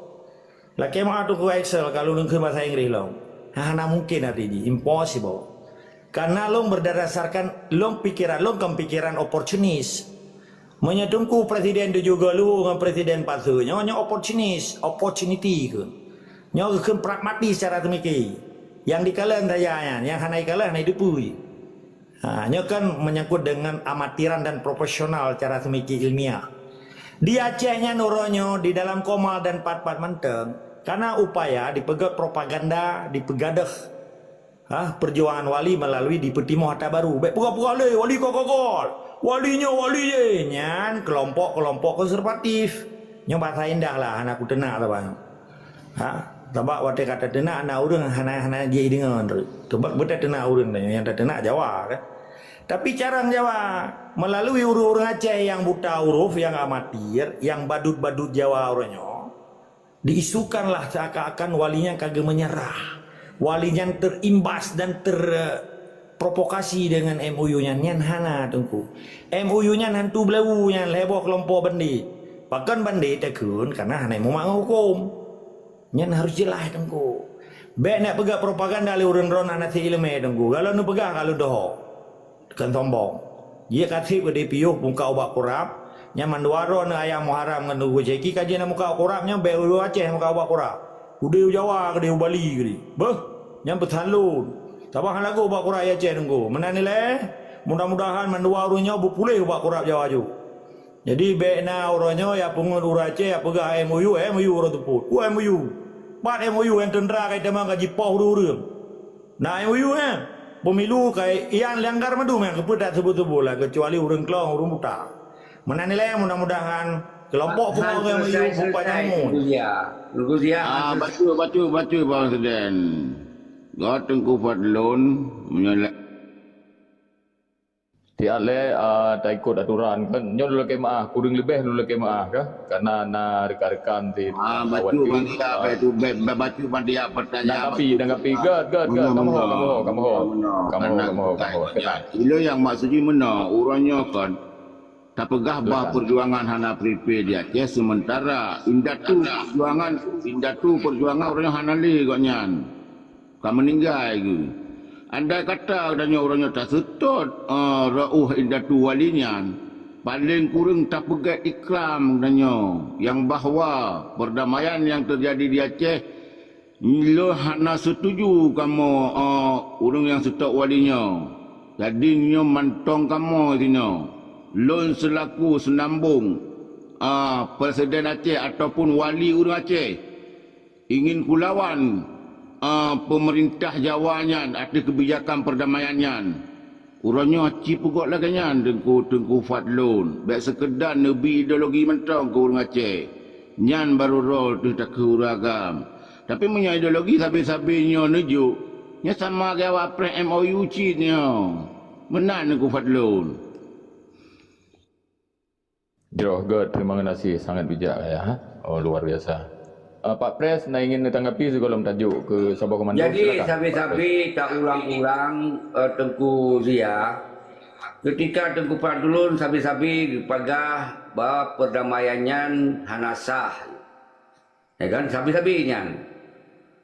Lakée meu'ah Teungku Excel ka lôn kheun basa Inggréh lom. Hana mungken arti jih, impossible. Karena lôn berdasarkan lôn pikiran lôn kon pikiran oportunis. Meunyoe Teungku Presiden tujoh geuh luhu ngon Presiden pasu nyoe, nyoe oportunis, opportunity kheun. Nyoe geukheun pragmatis cara teumiki. Nyang dikalon saja nyan, nyang hana dikalon hana jiteupeue. Ha, nyoe kan menyangkut dengan amatiran dan profesional cara seumiki ilmiah. Di Aceh nyan uroe nyoe, di dalam Komal dan pat-pat mantong, kana upaya dipeugét propaganda, dipeugadôh, ha, perjuangan wali melalui dipeutimoh ata baru. Bék peugah-peugah lé, wali ka gagal. Wali nyoe, wali jih. Nyan kelompok-kelompok konservatif. Nyoe bahasa indah lah, hana kuteunak saban. Ha, sabab watée ka tateunak na ureuëng hana, hana jideungoe. Teuma beutateunak ureuëng tanyoe, nyang tateunak Jawa kan. Tapi carông Jawa, melalui ureuëng-ureuëng Aceh nyang buta huruf, nyang amatir, nyang badut-badut Jawa uroe nyoe, diisukanlah seakan-akan wali nyan ka geumeunyeurah. Wali nyan terimbas dan ter-, provokasi dengan M O U nyan, nyan hana, Teungku. M O U nyan hantu beulawu nyan lhée boh keulompok bandét. Pakon bandét takheun? Karena hana mumat ngon huköm. Nyan harus jeulaih, Teungku. Bék neupeugah propaganda lé ureuëng droeneuh hana seuiéleumé, Teungku. Kalau neupeugah, kalau doho. Kon sombong. Jih ka seb geude piôh muka ubak kurab, nyan mandua droeneuh Ayah Muharram ngon Teungku Syeki ka jih na muka kurab nyan bék u Aceh muka ubak kurab. Udeb u Jawa keudeh, u Bali keudeh. Beuh, nyan peusan lôn. Sabab hana lagoe ubak kurab i Aceh Teungku. Meunan ilée, mudah-mudahan mandua ureuëng nyoe beupuléh ubak kurab Jawa ju. Jadi bék na uroe nyoe ya peungeut ureuëng Aceh ya peugah M O U, M O U uroe teupot. Peue M O U? Pat M O U nyang teuntra ka jitamong ka jipoh ureuëng-ureuëng. Na M O U nyan, pemilu ka ian langgar mandum nyang keupeue that seubut-seubut lah, keucuali ureuëng klong, ureuëng buta. Meunan ilée mudah-mudahan kelompok pungo ngon M O U bupat nyang mut. Nunggu dia. Nunggu dia. Ah, bacut, bacut, bacut, Bang Suden. Gata Teungku Fadlon, meunyoe la- Tiat lé, ah, taikot aturan kan. Nyoe lôn lakée meu'ah, kureueng leubeh lôn lakée meu'ah kah? Karena na rekan-rekan di Ah, bacut, Bang Tia, ah, bacut, ba-, ba-, bacut, Bang Tia, pertanyaan. Nangkapi, nangkapi. Gét, gét, gét. Kamoe, kamoe, kamoe. Kamoe, kamoe, kamoe. Ilée nyang maksud jih meunoe, uroe nyoe kon tapeugah bah perjuangan hana pripé di Aceh, sementara indatu perjuangan, indatu perjuangan uroe nyoe hana lé gobnyan. Ka meuninggai geuh. Andai kata geutanyoe uroe nyoe taseutôt, eh, reu'uh indatu wali nyan, paleng kureueng tapeugét ikram geutanyoe nyang bahwa perdamaian nyang teujadi di Aceh lôn hana seutuju kamoe, eh, ureuëng nyang seutôt wali nyoe. Jadi nyoe mantong kamoe sinoe, lôn seulaku seunambong, eh, Presiden Aceh ataupun wali ureuëng Aceh, ingin kulawan, eh, peumeurintah Jawa nyan ateueh keubijakan perdamaian nyan. Uroe nyoe ci peugot lagée nyan Teungku, Teungku Fadlon. Bék seukeudar neubi ideologi mantong keu ureuëng Aceh. Nyan barô droe teuh takheun ureuëng agam. Tapi meunyoe ideologi sabe-sabe nyoe neujok, nyan sama lagée awak preh M O U cit nyoe. Meunan Teungku Fadlon. Jroh, gét, terima kasih, sangat bijak ya. Oh, luar biasa. Eh, Pak Pres, na ingin neutanggapi sigohlom tajok keu saboh komandan? Jadi, silakan, Pak Pres. Sabe-sabe taulang-ulang, eh, Teungku Zia, ketika Teungku Fadlon sabe-sabe geupeugah bahwa perdamaian nyan hana sah. Ya kan, sabe-sabe nyan.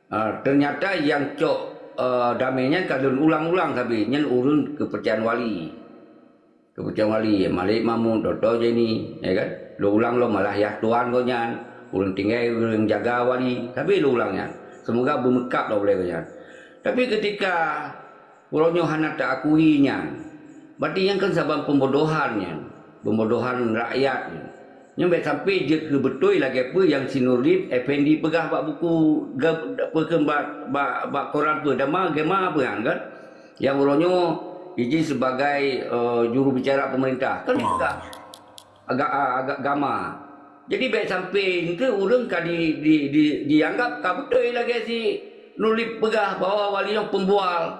Ah, ternyata nyang cok, eh, damé nyan ka lôn ulang-ulang sabe, nyan ureuëng keupeurcayaan wali. Keupeurcayaan wali, Malik Mahmud, Doktor Jenny, ya kan? Lôn ulang lom malah yah tuan gobnyan, ureuëng tinggai, ureuëng jaga wali, sabe lôn ulang nyan. Semoga beumeukab lom ulée gobnyan. Tapi ketika Uroe nyoe hana ta-akui nyan. Berarti nyan kan saban pembodohan nyan. Pembodohan rakyat nyan. Nyan bék sampai jeuet keu beutôi lagée peue nyang si Nurdin Effendi peugah bak buku ga-, peue kheun bak, bak, bak koran peue, dama gema peue nyan kan. Nyang uroe nyoe iji sebagai, eh, juru bicara pemerintah. Kan ka. aga-, agama. Jadi, bèk sampai engkeu ureueng ka di, di, di, dianggap ka beutôi lagèe si Nurlip peugah bahwa wali nyoe pembual.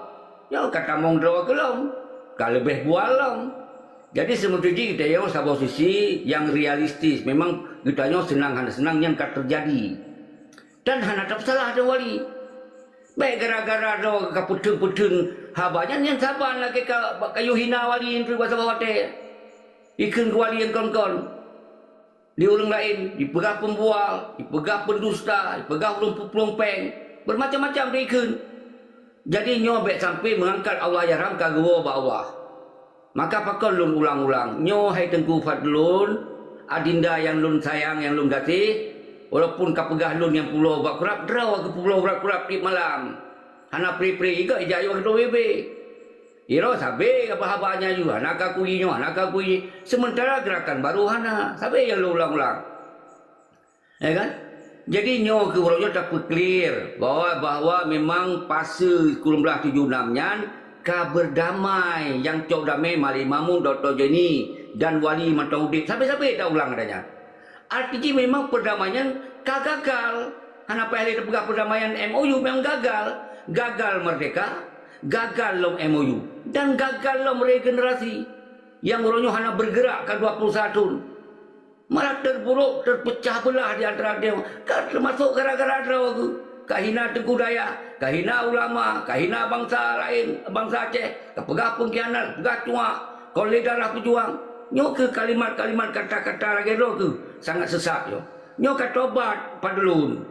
Nyoe ka tamong droe keu lom, ka leubeh bual lom. Jadi, seumeuteuji geutanyoe saboh sisi nyang realistis. Memang geutanyoe seunang hana seunang nyan ka teujadi. Dan hana tapeusalah lé wali. Bèk gara-gara droe ka peutheun-peutheun haba nyan, nyan saban lagèe ka, ka yue hina wali nyan, bak saboh watèe. Ikheun keu wali nyang kon-kon. Di ureueng laén, jipeugah pembual, jipeugah pendusta, jipeugah ureueng peupulông péng, beumacam-macam diikheun. Jadi nyoe bèk sampai meungangkat Allahyarham ka geuwoe bak Allah. Maka pakon lôn ulang-ulang, nyoe hai Teungku Fadlun, adinda nyang lôn sayang, nyang lôn gaséh, walaupun ka peugah lôn nyang pulo bak kurab, droe keu pulo bak kurab tiep malam. Hana pri-pri, igoe ija yoh keudroe bebe. Iro sabe haba-haba nyan yue, hana ka kui nyoe, hana ka kui, sementara gerakan baru hana. Sabe nyang lôn ulang-ulang. Ya kan? Jadi nyoe keuh uroe nyoe tapeuklir bahwa, bahwa memang fase sikureueng blaih tujoh nam nyan ka beudamai, nyang cok damai Malik Mahmud, Doktor Zaini dan wali mantong udeb. Sabe-sabe taulang ata nyan. Arti jih memang peudamaian nyan ka gagal. Hana payah lé tapeugah peudamaian M O U memang gagal. Gagal merdeka, gagal lom M O U, dan gagal lom regenerasi. Nyang uroe nyoe hana bergerak ka dua puluh satu tahun. Malah terburuk, terpecah belah di antara dia. Ka termasuk gara-gara droe keuh. Ka hina Teungku Dayah, ka hina ulama, ka hina bansa laén, bansa Aceh, ka peugah pengkhianat, peugah cuak, kon lé darah peujuang. Nyoe keuh kalimat-kalimat, kata-kata lagèe droe keuh sangat sesat nyoe. Nyoe ka tobat padulun.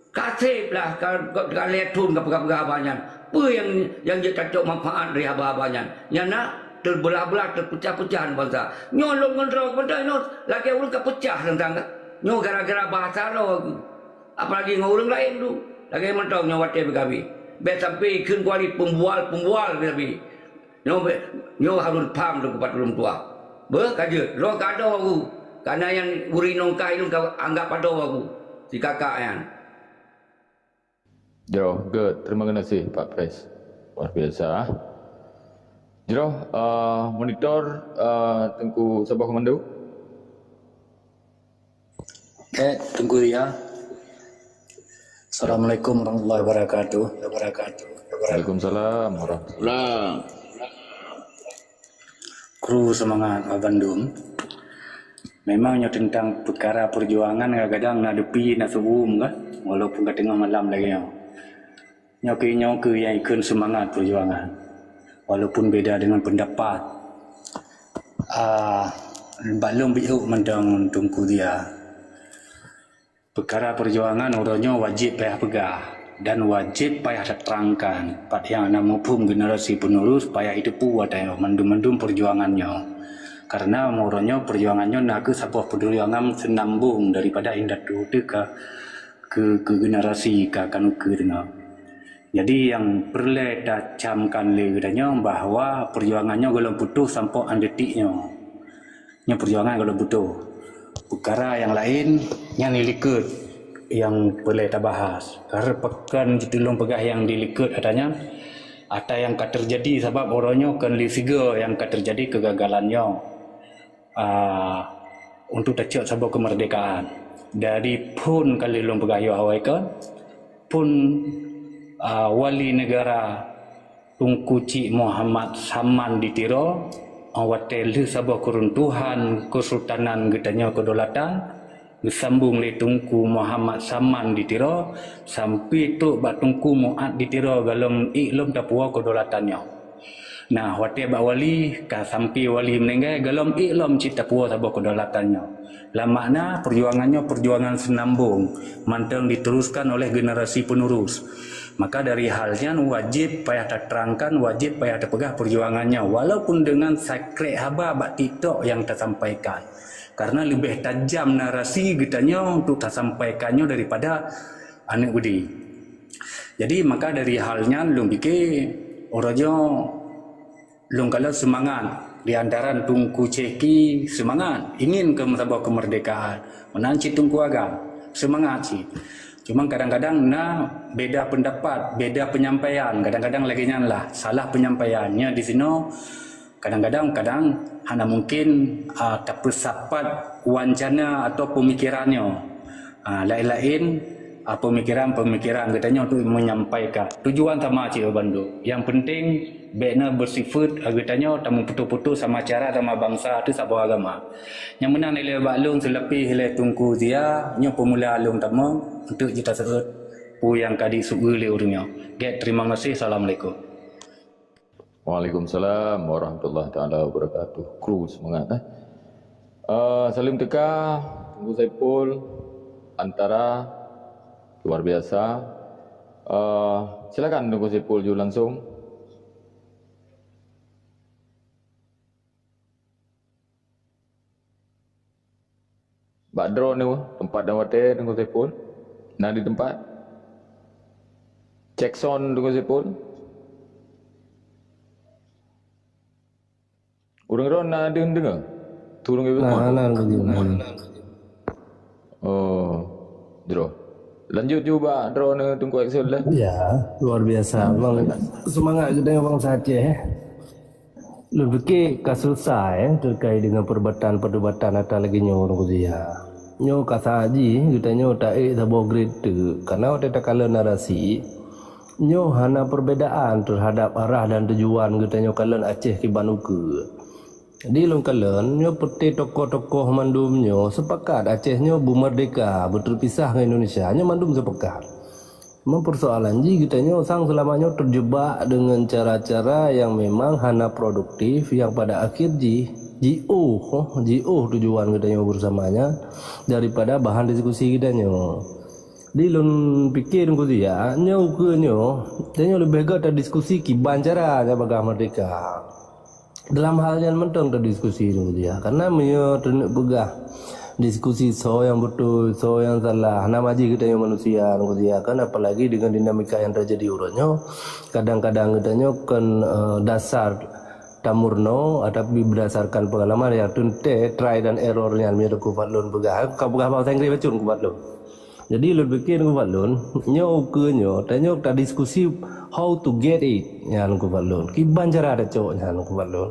Ka seb lah, ka, ka, ka lhèe thon ka peugah-peugah haba nyan. Peue nyang, nyang jeuet tacok manfaat dari haba-haba nyan? Nyan na teubeulah-beulah, teupeucah-peucah bansa. Nyoe lôn ngon droe keuh mantong nyoe lagèe ureueng ka peucah teuntang ka. Nyoe gara-gara bahasa droe keuh. Apalagi ngon ureueng laén tu. Lagèe mantong nyoe watèe beugabeh. Bèk sampai kheun keu wali pembual-pembual beugabeh. Nyoe bèk, nyoe harôh pham lôn keu pat ulôn tuah. Beuh, ka jeuet, droe ka adoe aku. Kareuna nyang ureueng inong kah ilôn ka anggap adoe aku, si kakak nyan. Jroh, good. Terima kasih, Pak Pres. Luar biasa. Jroh, eh, monitor, eh, Teungku Saboh Komando. Eh, Teungku Ria. Assalamualaikum warahmatullahi wabarakatuh. Wabarakatuh. Waalaikumsalam warahmatullahi. Lah. Kru seumangat bak bandum. Memang nyoe teuntang peukara peujuangan kadang-kadang na deupi, na seuuem kan, walaupun ka teungoh malam lagèe nyoe. Nyoe keuh, nyoe keuh nyang ikheun seumangat peujuangan, walaupun beda deungon peundapat. Ah, bak lôn beuiôk mantong Teungku Ria. Peukara peujuangan uroe nyoe wajéb payah peugah dan wajéb payah taterangkan pat nyang na muphom generasi penerus payah jiteupeue ata nyoe mandum-mandum peujuangan nyoe. Kareuna uroe nyoe peujuangan nyoe na kheueh saboh peujuangan seunambong daripada indatu teuka keu, keu generasi ka, ka nukeue deungoe. Jadi nyang peureulèe tacamkan lé geutanyoe bahwa peujuangan nyoe gohlom putôh sampoe 'an detik nyoe. Nyoe peujuangan gohlom putôh. Peukara nyang laén nyan di likôt nyang peureulèe tabahas. Karena pakon jitulông peugah nyang di likôt ata nyan, ata nyang ka teujadi sabab uroe nyoe kon lé sigoe nyang ka teujadi keugagalan nyoe. Ah, untuk tacok saboh keumeurdekaan. Dari phon ka lheueh lôn peugah yoh awai kon, phon, ah, wali neugara Teungku Chik Muhammad Saman di Tiro, watèe lheueh saboh keuruntuhan keusultanan geutanyoe keudolatan, geusambong lé Teungku Muhammad Saman di Tiro, sampoe trok bak Teungku Muat di Tiro gohlom ék lom tapuwoe keudolatan nyoe. Nah, watèe bak wali, ka sampoe wali meuninggai, gohlom ék lom cit tapuwoe saboh keudolatan nyoe. Lam makna, peujuangan nyoe peujuangan seunambong, mantong diteruskan oleh generasi penerus. Maka dari hal nyan wajéb payah taterangkan, wajéb payah tapeugah peujuangan nyoe, walaupun deungon sakrék haba bak TikTok nyang tasampaikan. Karena leubeh tajam narasi geutanyoe untuk tasampaikan nyoe daripada aneuk beudé. Jadi, maka dari hal nyan lôn pike, uroe nyoe lôn kalon seumangat di antara Teungku Cheki, seumangat ingin keu meusaboh keumeurdekaan. Meunan cit Teungku Agam, seumangat cit. Cuma kadang-kadang na beda peundapat, beda peunyampaian, kadang-kadang lagèe nyan lah, salah peunyampaian. Nyan di sinoe Kadang-kadang, kadang hana mungkin, ah, tapeusapat wancana atau peumikiran nyoe. Ah, laén-laén, ah, peumikiran-peumikiran geutanyoe untuk menyampaikan tujuan sama cit bandum. Yang penting, bék na beusifeuet, ah, geutanyoe tameuputôh-putôh sama cara sama bansa teuh saboh agama. Nyang meunan ilée bak lôn seulapéh ilée Teungku Zia, nyoe peumula lôn tamong, eunteuk jeuet taseuôt peue nyang ka jiseuôt lé ureuëng nyoe. Gét, terima kasih. Assalamualaikum. Waalaikumsalam warahmatullahi taala wabarakatuh. Kru seumangat, eh. Eh, saleuem teuka, Teungku Saipul, Antara, luar biasa. Eh, silakan Teungku Saipul ju langsung. Bak droeneuh, teumpat dan watée Teungku Saipul? Na di teumpat? Cek sound Teungku Saipul? Ureuëng droeneuh na deungoe? Turun ke Nah, na, na, na. Oh, droe. Lanjut ju bak droeneuh Teungku Excel lah. Ya, luar biasa. Memang semangat geutanyoe bansa Aceh, eh. Lôn pike ka susah, eh, terkait dengan perdebatan-perdebatan ata lagée nyoe, Teungku Zia. Nyoe ka saji geutanyoe taék saboh grade teuk. Karena watée takalon narasi, nyoe hana perbedaan terhadap arah dan tujuan geutanyoe kalon Aceh kiban ukeue. Di lôn kalon, nyoe peuté tokoh-tokoh mandum nyoe sepakat Aceh nyoe beumerdeka, beuteupisah ngon Indonesia. Nyoe mandum sepakat. Memang persoalan jih geutanyoe sang seulama nyoe terjebak dengan cara-cara yang memang hana produktif, yang pada akhir jih jiôh, jiôh tujuan geutanyoe bersama nyan daripada bahan diskusi geutanyoe. Di lôn pike Teungku Zia, nyoe ukeue nyoe, tanyoe leubeh gét tadiskusi kiban cara nyang bagah merdeka. Dalam hal nyan mantong tadiskusi Teungku Zia. Karena meunyoe teuneuk peugah diskusi soe nyang beutôi, soe nyang salah, hana maji geutanyoe manusia Teungku Zia kan, apalagi dengan dinamika yang terjadi uroe nyoe, kadang-kadang geutanyoe kon, eh, dasar tamurno, tapi berdasarkan pengalaman yang teuntée try dan error nyan meunyoe Teungku Fadlon peugah. Ka peugah bahasa Inggris bacut Teungku Fadlon. Jadi lôn pike Teungku Fadlon, nyoe ukeue nyoe, tanyoe tadiskusi how to get it nyan Teungku Fadlon. Kiban cara tacok nyan Teungku Fadlon.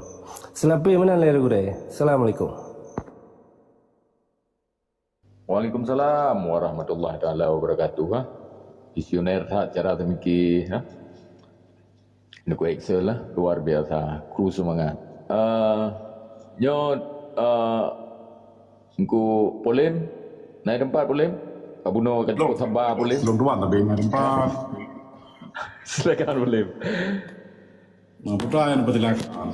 Seulapéh meunan lé gurée. Assalamualaikum. Waalaikumsalam warahmatullahi taala wabarakatuh, ha. Visioner that cara teumiki, ha. Teungku Excel lah, luar biasa. Kru seumangat. Eh, nyoe, eh, Teungku Polem, na di teumpat Polem? Ka bunoe ka cukup saba Polem. Lôn tuan tapi na di teumpat. Silakan Polem. Nah, putra yang dipersilakan.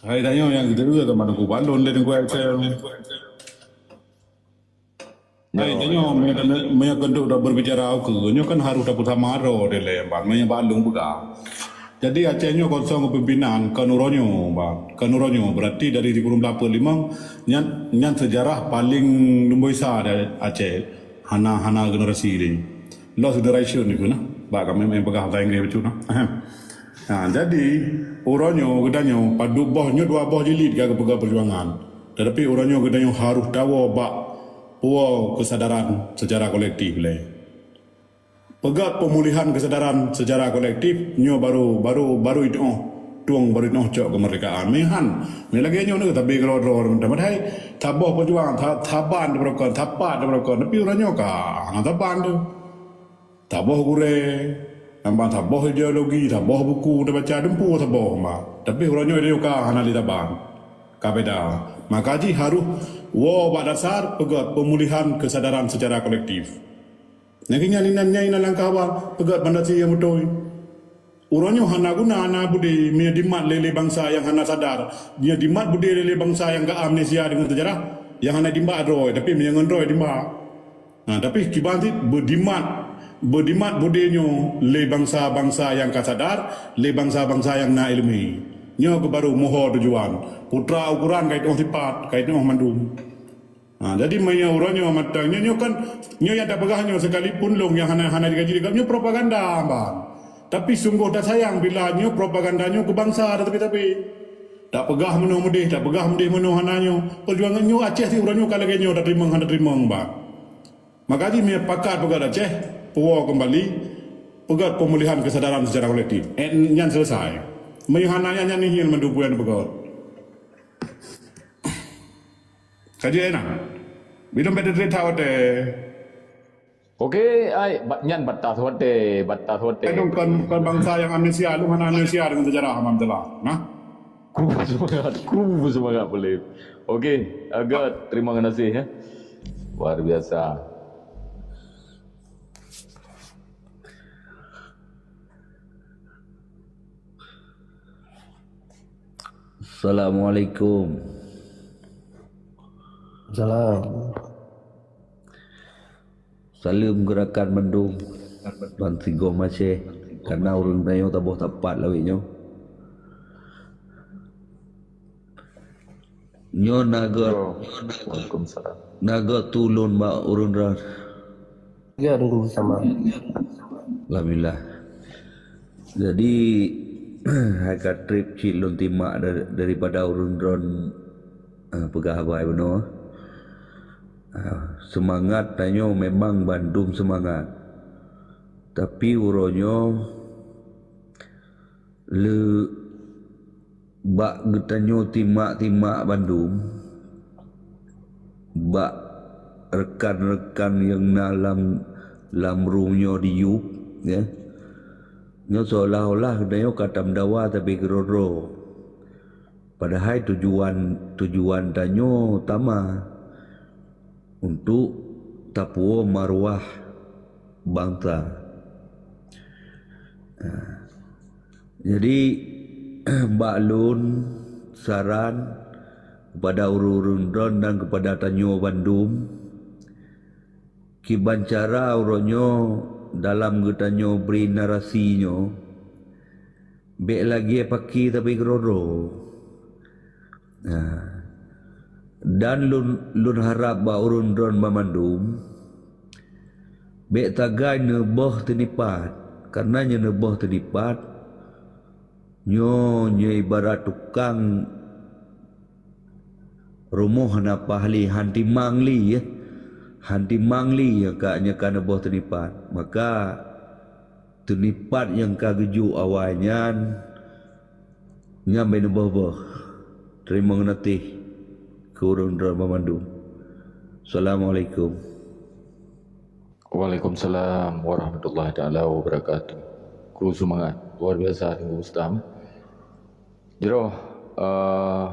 Hai tanyoe nyang geuteupeue keu mandum kuban lôn lé Teungku Excel. Hai tanyoe meunyoe keuneuk, meunyoe keuneuk berbicara ukeue, nyoe kan harôh tapeusama droe dilée ban meunyoe bak lôn peugah. Jadi Aceh nyoe kosong kepimpinan kon uroe nyoe ban, kon uroe nyoe, berarti dari sikureueng blaih peuet limong nyan, nyan sejarah paling lumboi sa di Aceh. Hana, hana generasi lé. Lost generation dikeue nah. Bak kami main peugah bahasa Inggris bacut nah. Ahem. Ha, jadi, uroe nyoe geutanyoe padub boh nyoe dua boh jilid ka geupeugah perjuangan. Tetapi uroe nyoe geutanyoe harôh tawoe bak puwoe kesadaran secara kolektif lé. Peugah pemulihan kesadaran secara kolektif nyoe baru, baru, baru itoh tueng baru itoh cok kemerdekaan. Meuhan, meunan lagée nyoe neuh tabi keudroe-droe padahai taboh perjuangan, ta-, taban diperokon, tapat diperokon. Tapi uroe nyoe ka hana taban tu. Taboh gurée, nambah taboh ideologi, taboh buku tabaca, dumpeue taboh ma. Tapi uroe nyoe ideh ka hana lé taban. Ka beda. Maka jih harôh woe bak dasar peugét peumulihan keusadaran seucara kolektif. Nyang keu nyan inan nyan inan langkah awai peugét fondasi nyang beutôi. Uroe nyoe hana guna na beudé meunyoe dimat lé-lé bansa nyang hana sadar, meunyoe dimat beudé lé-lé bansa nyang ka amnesia deungon seujarah, nyang hana dimbak droe, tapi meunyoe ngon droe dimbak. Ha, tapi kiban cit beudimat, beudimat beudé nyoe lé bansa-bansa nyang ka sadar, lé bansa-bansa nyang na iéleumé. Nyoe keuh baru moho tujuan. Putra ukoran ka jiteuoh sipat, ka jiteuoh mandum. Ha, jadi meunyoe uroe nyoe mantong nyoe, nyoe kan, nyoe nyang tapeugah nyoe sekalipun lôn nyang hana, hana jigaji lé gob nyoe propaganda ban. Tapi sunggoh tasayang bila nyoe propaganda nyoe keu bansa tateupé-teupé. Tapeugah meunoe meudéh, tapeugah meudéh meunoe hana nyoe. Peujuangan nyoe Aceh sit uroe nyoe ka lagée nyoe tateurimong hana teurimong ban. Maka jih meunyoe pakat peugét Aceh, puwoe keumbali, peugét peumulihan keusadaran seucara kolektif. Eh, nyan selesai. Meunyoe hana nyan, nyan hieng mandum peue nyang neupeugah. Ka jeuet na. Bilom beda cerita watèe. Okey, ai, ba-, nyan batas watèe, batas watèe. Aduh, kon, kon bansa nyang amnesia, lôn hana amnesia deungon sejarah, alhamdulillah. Nah. Kru semangat, kru semangat boleh. Okey, agak terima kasih ya. Luar biasa. Assalamualaikum. Salam. Saleuem geurakan mandum ban sigoe maséh, karna ureuëng tanyoe taboh tapat lawét nyoe. Nyoe na geuh, Yo. Waalaikumsalam. Na geuh tulôn bak ureuëng droe. Ya, tunggu sama. Alhamdulillah. Jadi, hai ka trép cit lôn timak da-, daripada ureuëng droe, eh, peugah haba bunoe. Ah, seumangat tanyoe memang bandum seumangat. Tapi uroe nyoe le bak geutanyoe timak-timak bandum, bak rekan-rekan nyang na lam, lam room nyoe di YouTube, ya. Nyoe seolah-olah geutanyoe ka tameudawa tapi keudroe-droe. Padahai tujuan, tujuan tanyoe utama untuk tapuwoe maruah bansa. Nah, jadi, bak lôn saran kepada ureuëng-ureuëng droe dan kepada tanyoe bandum, kiban cara uroe nyoe dalam geutanyoe bri narasi nyoe, bék lagée paki tapi keudroe-droe. Nah, dan lôn, lôn harab bak ureuëng droe banmandum, bék tagai neuboh teunipat, karna nyoe neuboh teunipat, nyoe, nyoe ibarat tukang rumoh na paih lé, han timang lé, ya. Han timang lé nyang ka, nyang ka neuboh teunipat. Maka, teunipat nyang ka geujok awai nyan, nyan bék neuboh-boh. Teurimong geunatéh keu ureuëng droe banmandum. Assalamualaikum. Waalaikumsalam warahmatullahi taala wabarakatuh. Kru semangat. Luar biasa, Teungku Rustam. Jroh, eh,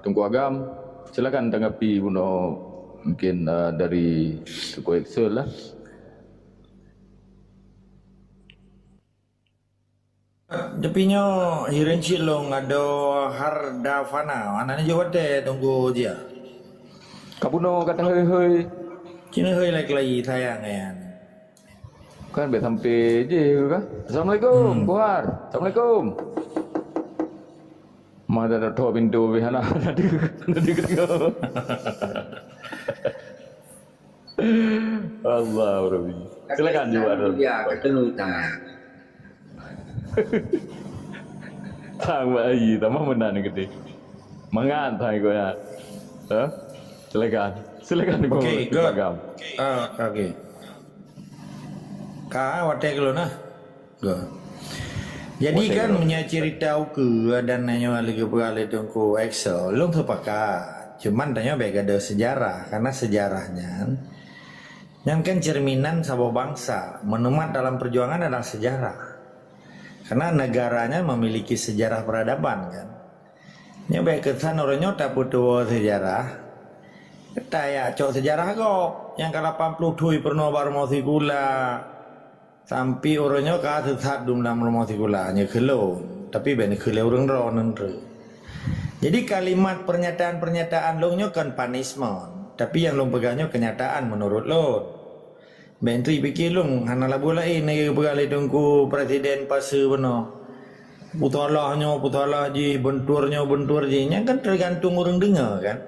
Teungku Agam, silakan tanggapi bunoe mungkin, eh, dari Teungku Excel lah. Tapi nyoe hireuen cit lôn adoe Hardavana. Hana neujok watée Teungku Jia. Ka bunoe gata hei-hei. Cina hei lai keulayi sayang nyan. Kan bék sampai jih ka. Assalamualaikum, Hmm. Buhar. Assalamualaikum. Mata dah thok pintu bih hana, hana deuh, hana deuh keudroe. Allah Rabbi. Silakan juga, Dok. Ya, ketemu tangan. Tang Pak Haji, tambah meunan geude. Mangat tang ikut ya. Ha? Silakan. Silakan, Okey, Dok. Good. Agam. Ah, okey. Ka watée keu lôn nah. Go. Jadi Watée kan keu lôn. Meunyoe cerita ukeue dan nyoe lagée peugah lé Teungku Excel, lôn sepakat. Cuman tanyoe bék gadoh sejarah, karena sejarah nyan, nyan kan cerminan saboh bansa. Meunumat dalam perjuangan adalah sejarah. Karena negara nyan memiliki sejarah peradaban kan. Nyoe bék keusan uroe nyoe tapeutuwoe seujarah. Tajak cok seujarah gob nyang ka lapan ploh thon peurunoe bak rumoh sikula. Sampai uroe nyoe ka seusat dum lam rumoh sikula nyoe keu lôn. Tapi bék neukheun lé ureuëng droe neutreuk. Jadi kalimat pernyataan-pernyataan lôn nyoe kon punishment. Tapi nyang lôn peugah nyoe kenyataan menurut lôn. Bék teupiké lôn hana lagée laén lagée geupeugah lé Teungku Presiden Pasu bunoe. Peusalah nyoe, peusalah jih, beuntur nyoe, beuntur jih. Nyan kan teugantung ureuëng deungoe kan.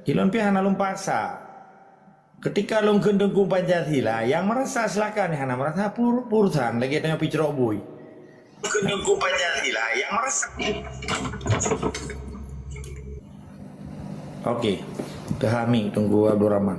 Ilôn pih hana lôn paksa. Ketika lôn kheun Teungku Pancasila, nyang meurasa silakan, nyang hana meurasa pur-, urusan lagée tanyoe picrok bui. Keu Teungku Pancasila nyang meurasa. Okey, teuhami Teungku Abdul Rahman.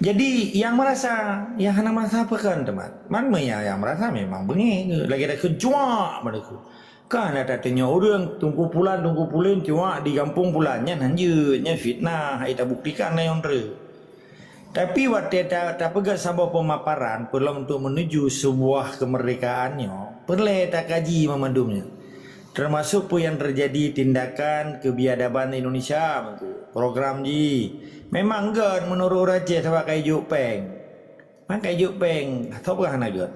Jadi, nyang meurasa, nyang hana meurasa apa kan, teman? Man meunyo nyang meurasa memang beungéh, lagée dah keujuak pada ku. Ka na tatunyok ureuëng, Teungku Pulan, Teungku Pulen, cuak di gampông Pulan. Nyan hanjeuet, nyan fitnah, hai tabuktikan na nyang treuk. Tapi watée ta-, tapeugah saboh peumaparan peulom untuk menuju sebuah kemerdekaan nyoe, peureulée takaji meumandum nyan. Termasuk peue nyang teujadi tindakan kebiadaban Indonesia, program jih. Memang gét meunurot ureuëng Aceh sabab ka ijok péng. Maka ijok péng, atau peugah hana gét.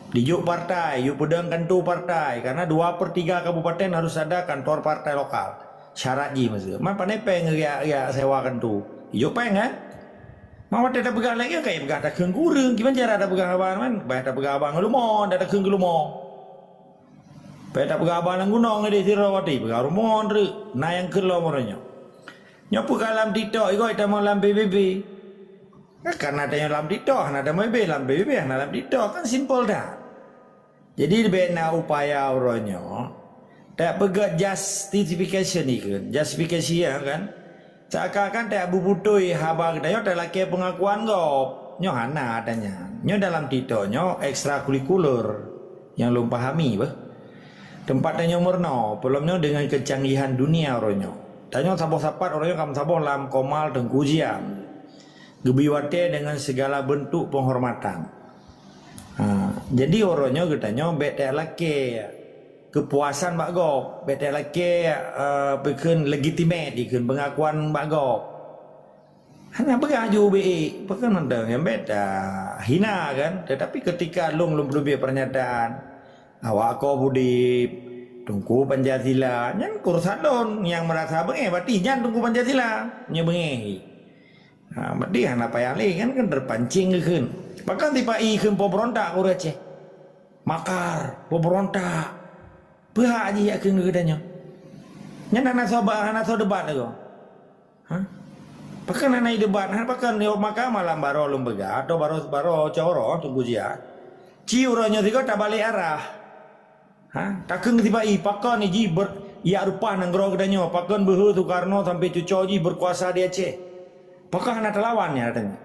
Dijok partai, yue peudong kanto partai, karena dua per tiga kabupaten harus ada kantor partai lokal. Syarat jih masa. Man pane péng geujak, geujak sewa kanto. Ijok péng kan? Man watée tapeugah lagée nyan, ka ipeugah takheun keu ureuëng. Kiban cara tapeugah haba man? Bah tapeugah haba ngon leumo, dak takheun keu leumo. Bah tapeugah haba lam gunong di sira watée peugah rumoh treuk. Na nyang kheun lom uroe nyoe. Nyoe peue ka lam TikTok, igoe tamong lam P B B. Kan na tanyoe lam TikTok, hana tamong lam P B B, hana lam TikTok, kan simple that. Jadi bèk na upaya uroe nyoe, tapeugah justification ikheun, justification kan. Seakan-akan tabeuputôi haba geutanyoe talakée peungakuan gob. Nyoe hana tanya. Nyoe dalam TikTok nyoe ekstrakurikuler nyang lôn pahami beuh. Teumpat tanyoe meurunoe, peulom nyoe deungon keucanggihan dunia uroe nyoe. Tanyoe saboh sapat uroe nyoe ka meusaboh lam komal Teungku Jia. Geubri watée deungon sigala beuntuk peunghormatan. Ha, jadi uroe nyoe geutanyoe bèk talakée keupuasan bak gob, bèk talakée, eh, peukheun legitimate dikheun peungakuan bak gob. Hana peugah ju ubé, pakon mantong nyang bèk tahina kan. Tetapi ketika lôn, lôn peuleubiet pernyataan, awak koh udép, Teungku Pancasila, nyan urusan lôn. Nyang merasa beungéh, berarti nyan Teungku Pancasila. Nyan beungéh. Ha, berarti hana payah lé kan, kan terpancing geukheun. Pakon tipa-i kheun pemberontak ureuëng Aceh. Makar, pemberontak. Peue hak jih jak kheun keu geutanyoe? Nyan hana soe ba-, hana soe debat lagoe. Ha? Pakon hana debat? Ha, pakon nyoe maka malam baroe lôn peugah, atau baroe, baroe coro Teungku Jia. Ci uroe nyoe sigoe tabalek arah. Ha? Takheun tipa-i, pakon jih ber-, jak reupah nanggroe geutanyoe, pakon beuhe Soekarno sampai cucoe jih berkuasa di Aceh. Pakon hana talawan nyan geutanyoe?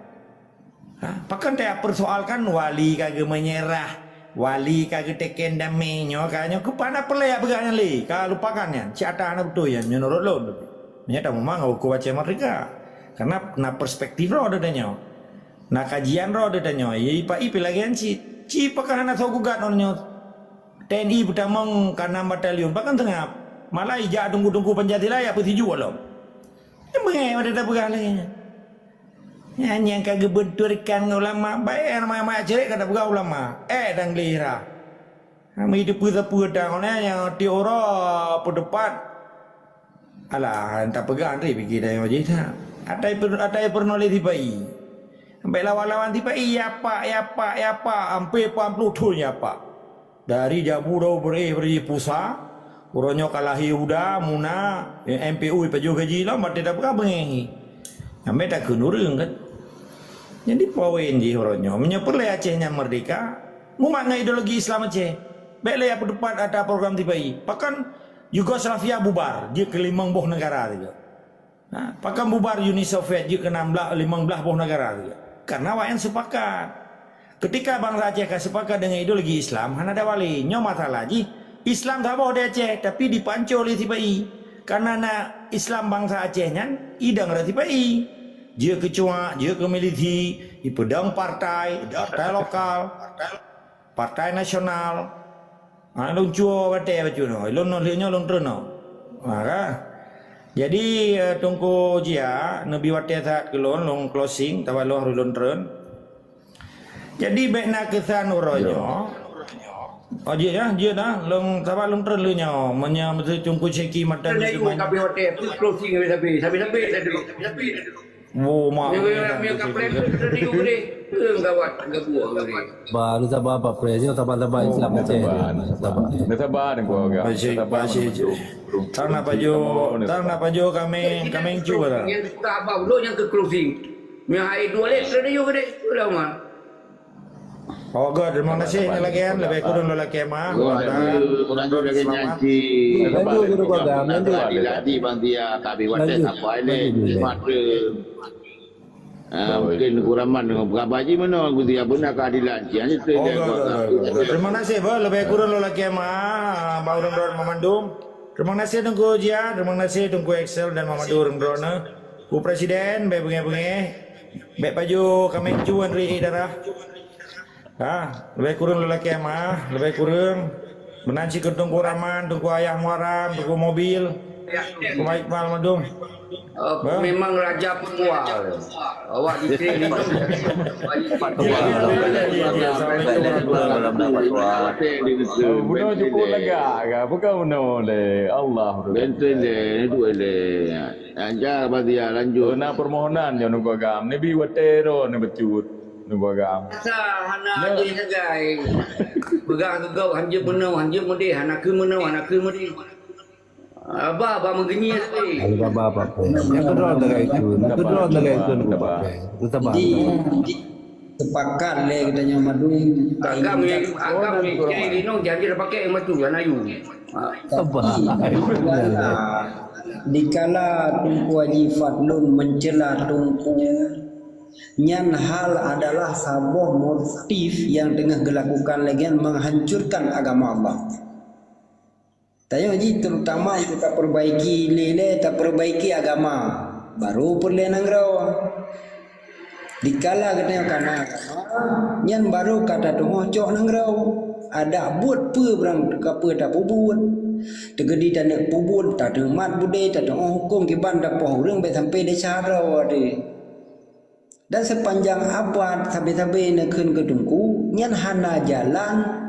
Ha? Pakon tapersoalkan wali ka geumeunyeurah, wali ka geuteken damé nyoe ka nyoe, keupeue hana peureulée jak peugah nyan lé, ka lupakan nyan, cit ata hana beutôi nyan meunurot lôn. Meunyoe tamuma ngon huköm Aceh Merdeka. Karena na perspektif droe di tanyoe. Na kajian droe di tanyoe, ya ipa-i pih lagée nyan cit. Ci pakon hana soe gugat ngon nyoe. T N I peutamong ka nam batalion, pakon seungab. Malah ijak teungku-teungku Pancasila jak peusijuek lom. Nyan beungéh watée tapeugah lagée nyan. Nyan nyang ka geubeunturkan ngon ulama, baét ulama-ulama cerek ka tapeugah ulama. Eh, dan gleh ira. Hana meuideue peue-peue tang, nyang tiep uroe peuteupat. Alah, tapeugah Andri pike tanyoe jih that. Atai per-, atai peurunoe lé sipa-i. Sampai lawan-lawan sipa-i, ya pak, ya pak, ya pak, ampé peuet ploh thon ya pak. Dari jabu daun beureh beri pusa, uroe nyoe ka lahé uda, muna, M P U pajoh gaji lom, watée tapeugah beungéh. Sampai takheun ureuëng kan. Jadi poin jih uroe nyoe, meunyoe peureulée Aceh nyan merdeka, mumat ngon ideologi Islam Aceh. Bèk lé jak peuteupat ata program sipa-i. Pakon Yugoslavia bubar, jeuet keu limong boh neugara sigoe. Ha, pakon bubar Uni Soviet jeuet keu nam blah, limong blah boh neugara sigoe. Karena awaknyan sepakat. Ketika bansa Aceh ka sepakat deungon ideologi Islam, hana ada wali. Nyoe masalah jih, Islam saboh di Aceh, tapi dipanco lé sipa-i. Karena na Islam bansa Aceh nyan, idong rot sipa-i. Jeuet keu cuak, jeuet keu milisi, ipeudong partai, partai lokal, partai nasional. Ha, lôn cuba batée bacut nyoe. Lôn nyoe, lheueh nyoe lôn treun nyoe. Ha, ka? Jadi, eh, Teungku Jia, neubi watée that keu lôn, lôn closing, tabaloh lôn treun. Jadi, bèk na keusan uroe nyoe. Oh, jeuet ya, jeuet dah. Lôn, saban lôn treun lheueh nyoe. Meunyoe meusu Teungku Syeki mata Treun ni aju keuman. Kabeh watée, tu closing habis-habis. Habis-habis dah dulu. Habis-habis dah dulu. Wo, mak. Nyoe, nyoe, nyoe, kapreh tu, tu, tu, tu, tu. Eh, gawat, gabuk, gabuk. Ba, ni sabar, Pak Pres. Nyoe sabar-sabar, Islam Aceh. Sabar. Ni sabar, ni gua agak. Baik, sabar, baik. Tang na pajoh, tang na pajoh kami, kami cuba dah. Nyang suka abah ulok nyang ke closing. Nyang hai dua leh, sudah yuk gede. Ulama. Oke, terima kasih. Ini lagi kan, lebih kurang dua lagi, Mak. Gua ada, orang tu lagi nyanyi. Lanjut, Guru Bagam, lanjut. Tidak di bang dia, tapi wadah apa ini? Lanjut. Mata. Ah, mungkin Teungku Rahman deungon peugah bak jih meunoe, Gusti, apa na keadilan cit. Hanya tu. Oh, enggak, enggak, enggak, enggak. Terima kasih, bah. Lebih kurang lôn lakèe meu'ah, ah, bak ureueng droeneuh mandum. Terima kasih Teungku Jia, terima kasih Teungku Excel dan mandum ureueng droeneuh. Ku Presiden, bèk beungèh-beungèh. Bèk pajoh kaméng cuan ri darah. Ha, lebih kurang lôn lakèe meu'ah, lebih kurang. Meunan cit keu Teungku Rahman, Teungku Ayah Muaram, Teungku Mobil, Teungku Iqbal mandum. Oh, memang raja peukual. Awak di sini. Patual. Assalamualaikum warahmatullahi wabarakatuh. Bunoe cukup lega kan? Bukan bunoe lé. Allah. Benten deh, dua deh. Lancar, Fazia, lanjut. Oh, na permohonan nyoe Teungku Agam. Nebi watèe droeneuh bacut Teungku Agam. Asa hana adé sagai. Peugah keu gob hanjeuet meunoe, hanjeuet meudéh, hana keu meunoe, hana keu meudéh. Abah, abah meugeunyi sagai. Alibaba apa pun. Nyang keudroe tagai itu, nyang keudroe tagai itu, Teungku Agam. Teutaban. Jadi, sepakat lé geutanyoe mandum. Agam ni, agam ni, jadi linoe janji dah pakai yang batu, hana yu. Sabar. Dikala Teungku Haji Fadlun mencela Teungku, nyan hal adalah saboh motif nyang teungoh geulakukan lagèe menghancurkan agama Allah. Tanyoe jih terutama untuk taperbaiki lé-lé, taperbaiki agama, baru peureulèe nanggroe. Dikala geutanyoe kana agama, nyan barô ka tateumé cok nanggroe. Adak buet peue barang ka peue tapeubuet. Teukeudi taneuk peubuet, tateumat budé, tateuôt hukôm kiban tapoh ureueng bèk sampoe desya droe teuh. Dan sepanjang abad sabe-sabe neukheun keu Teungku, nyan hana jalan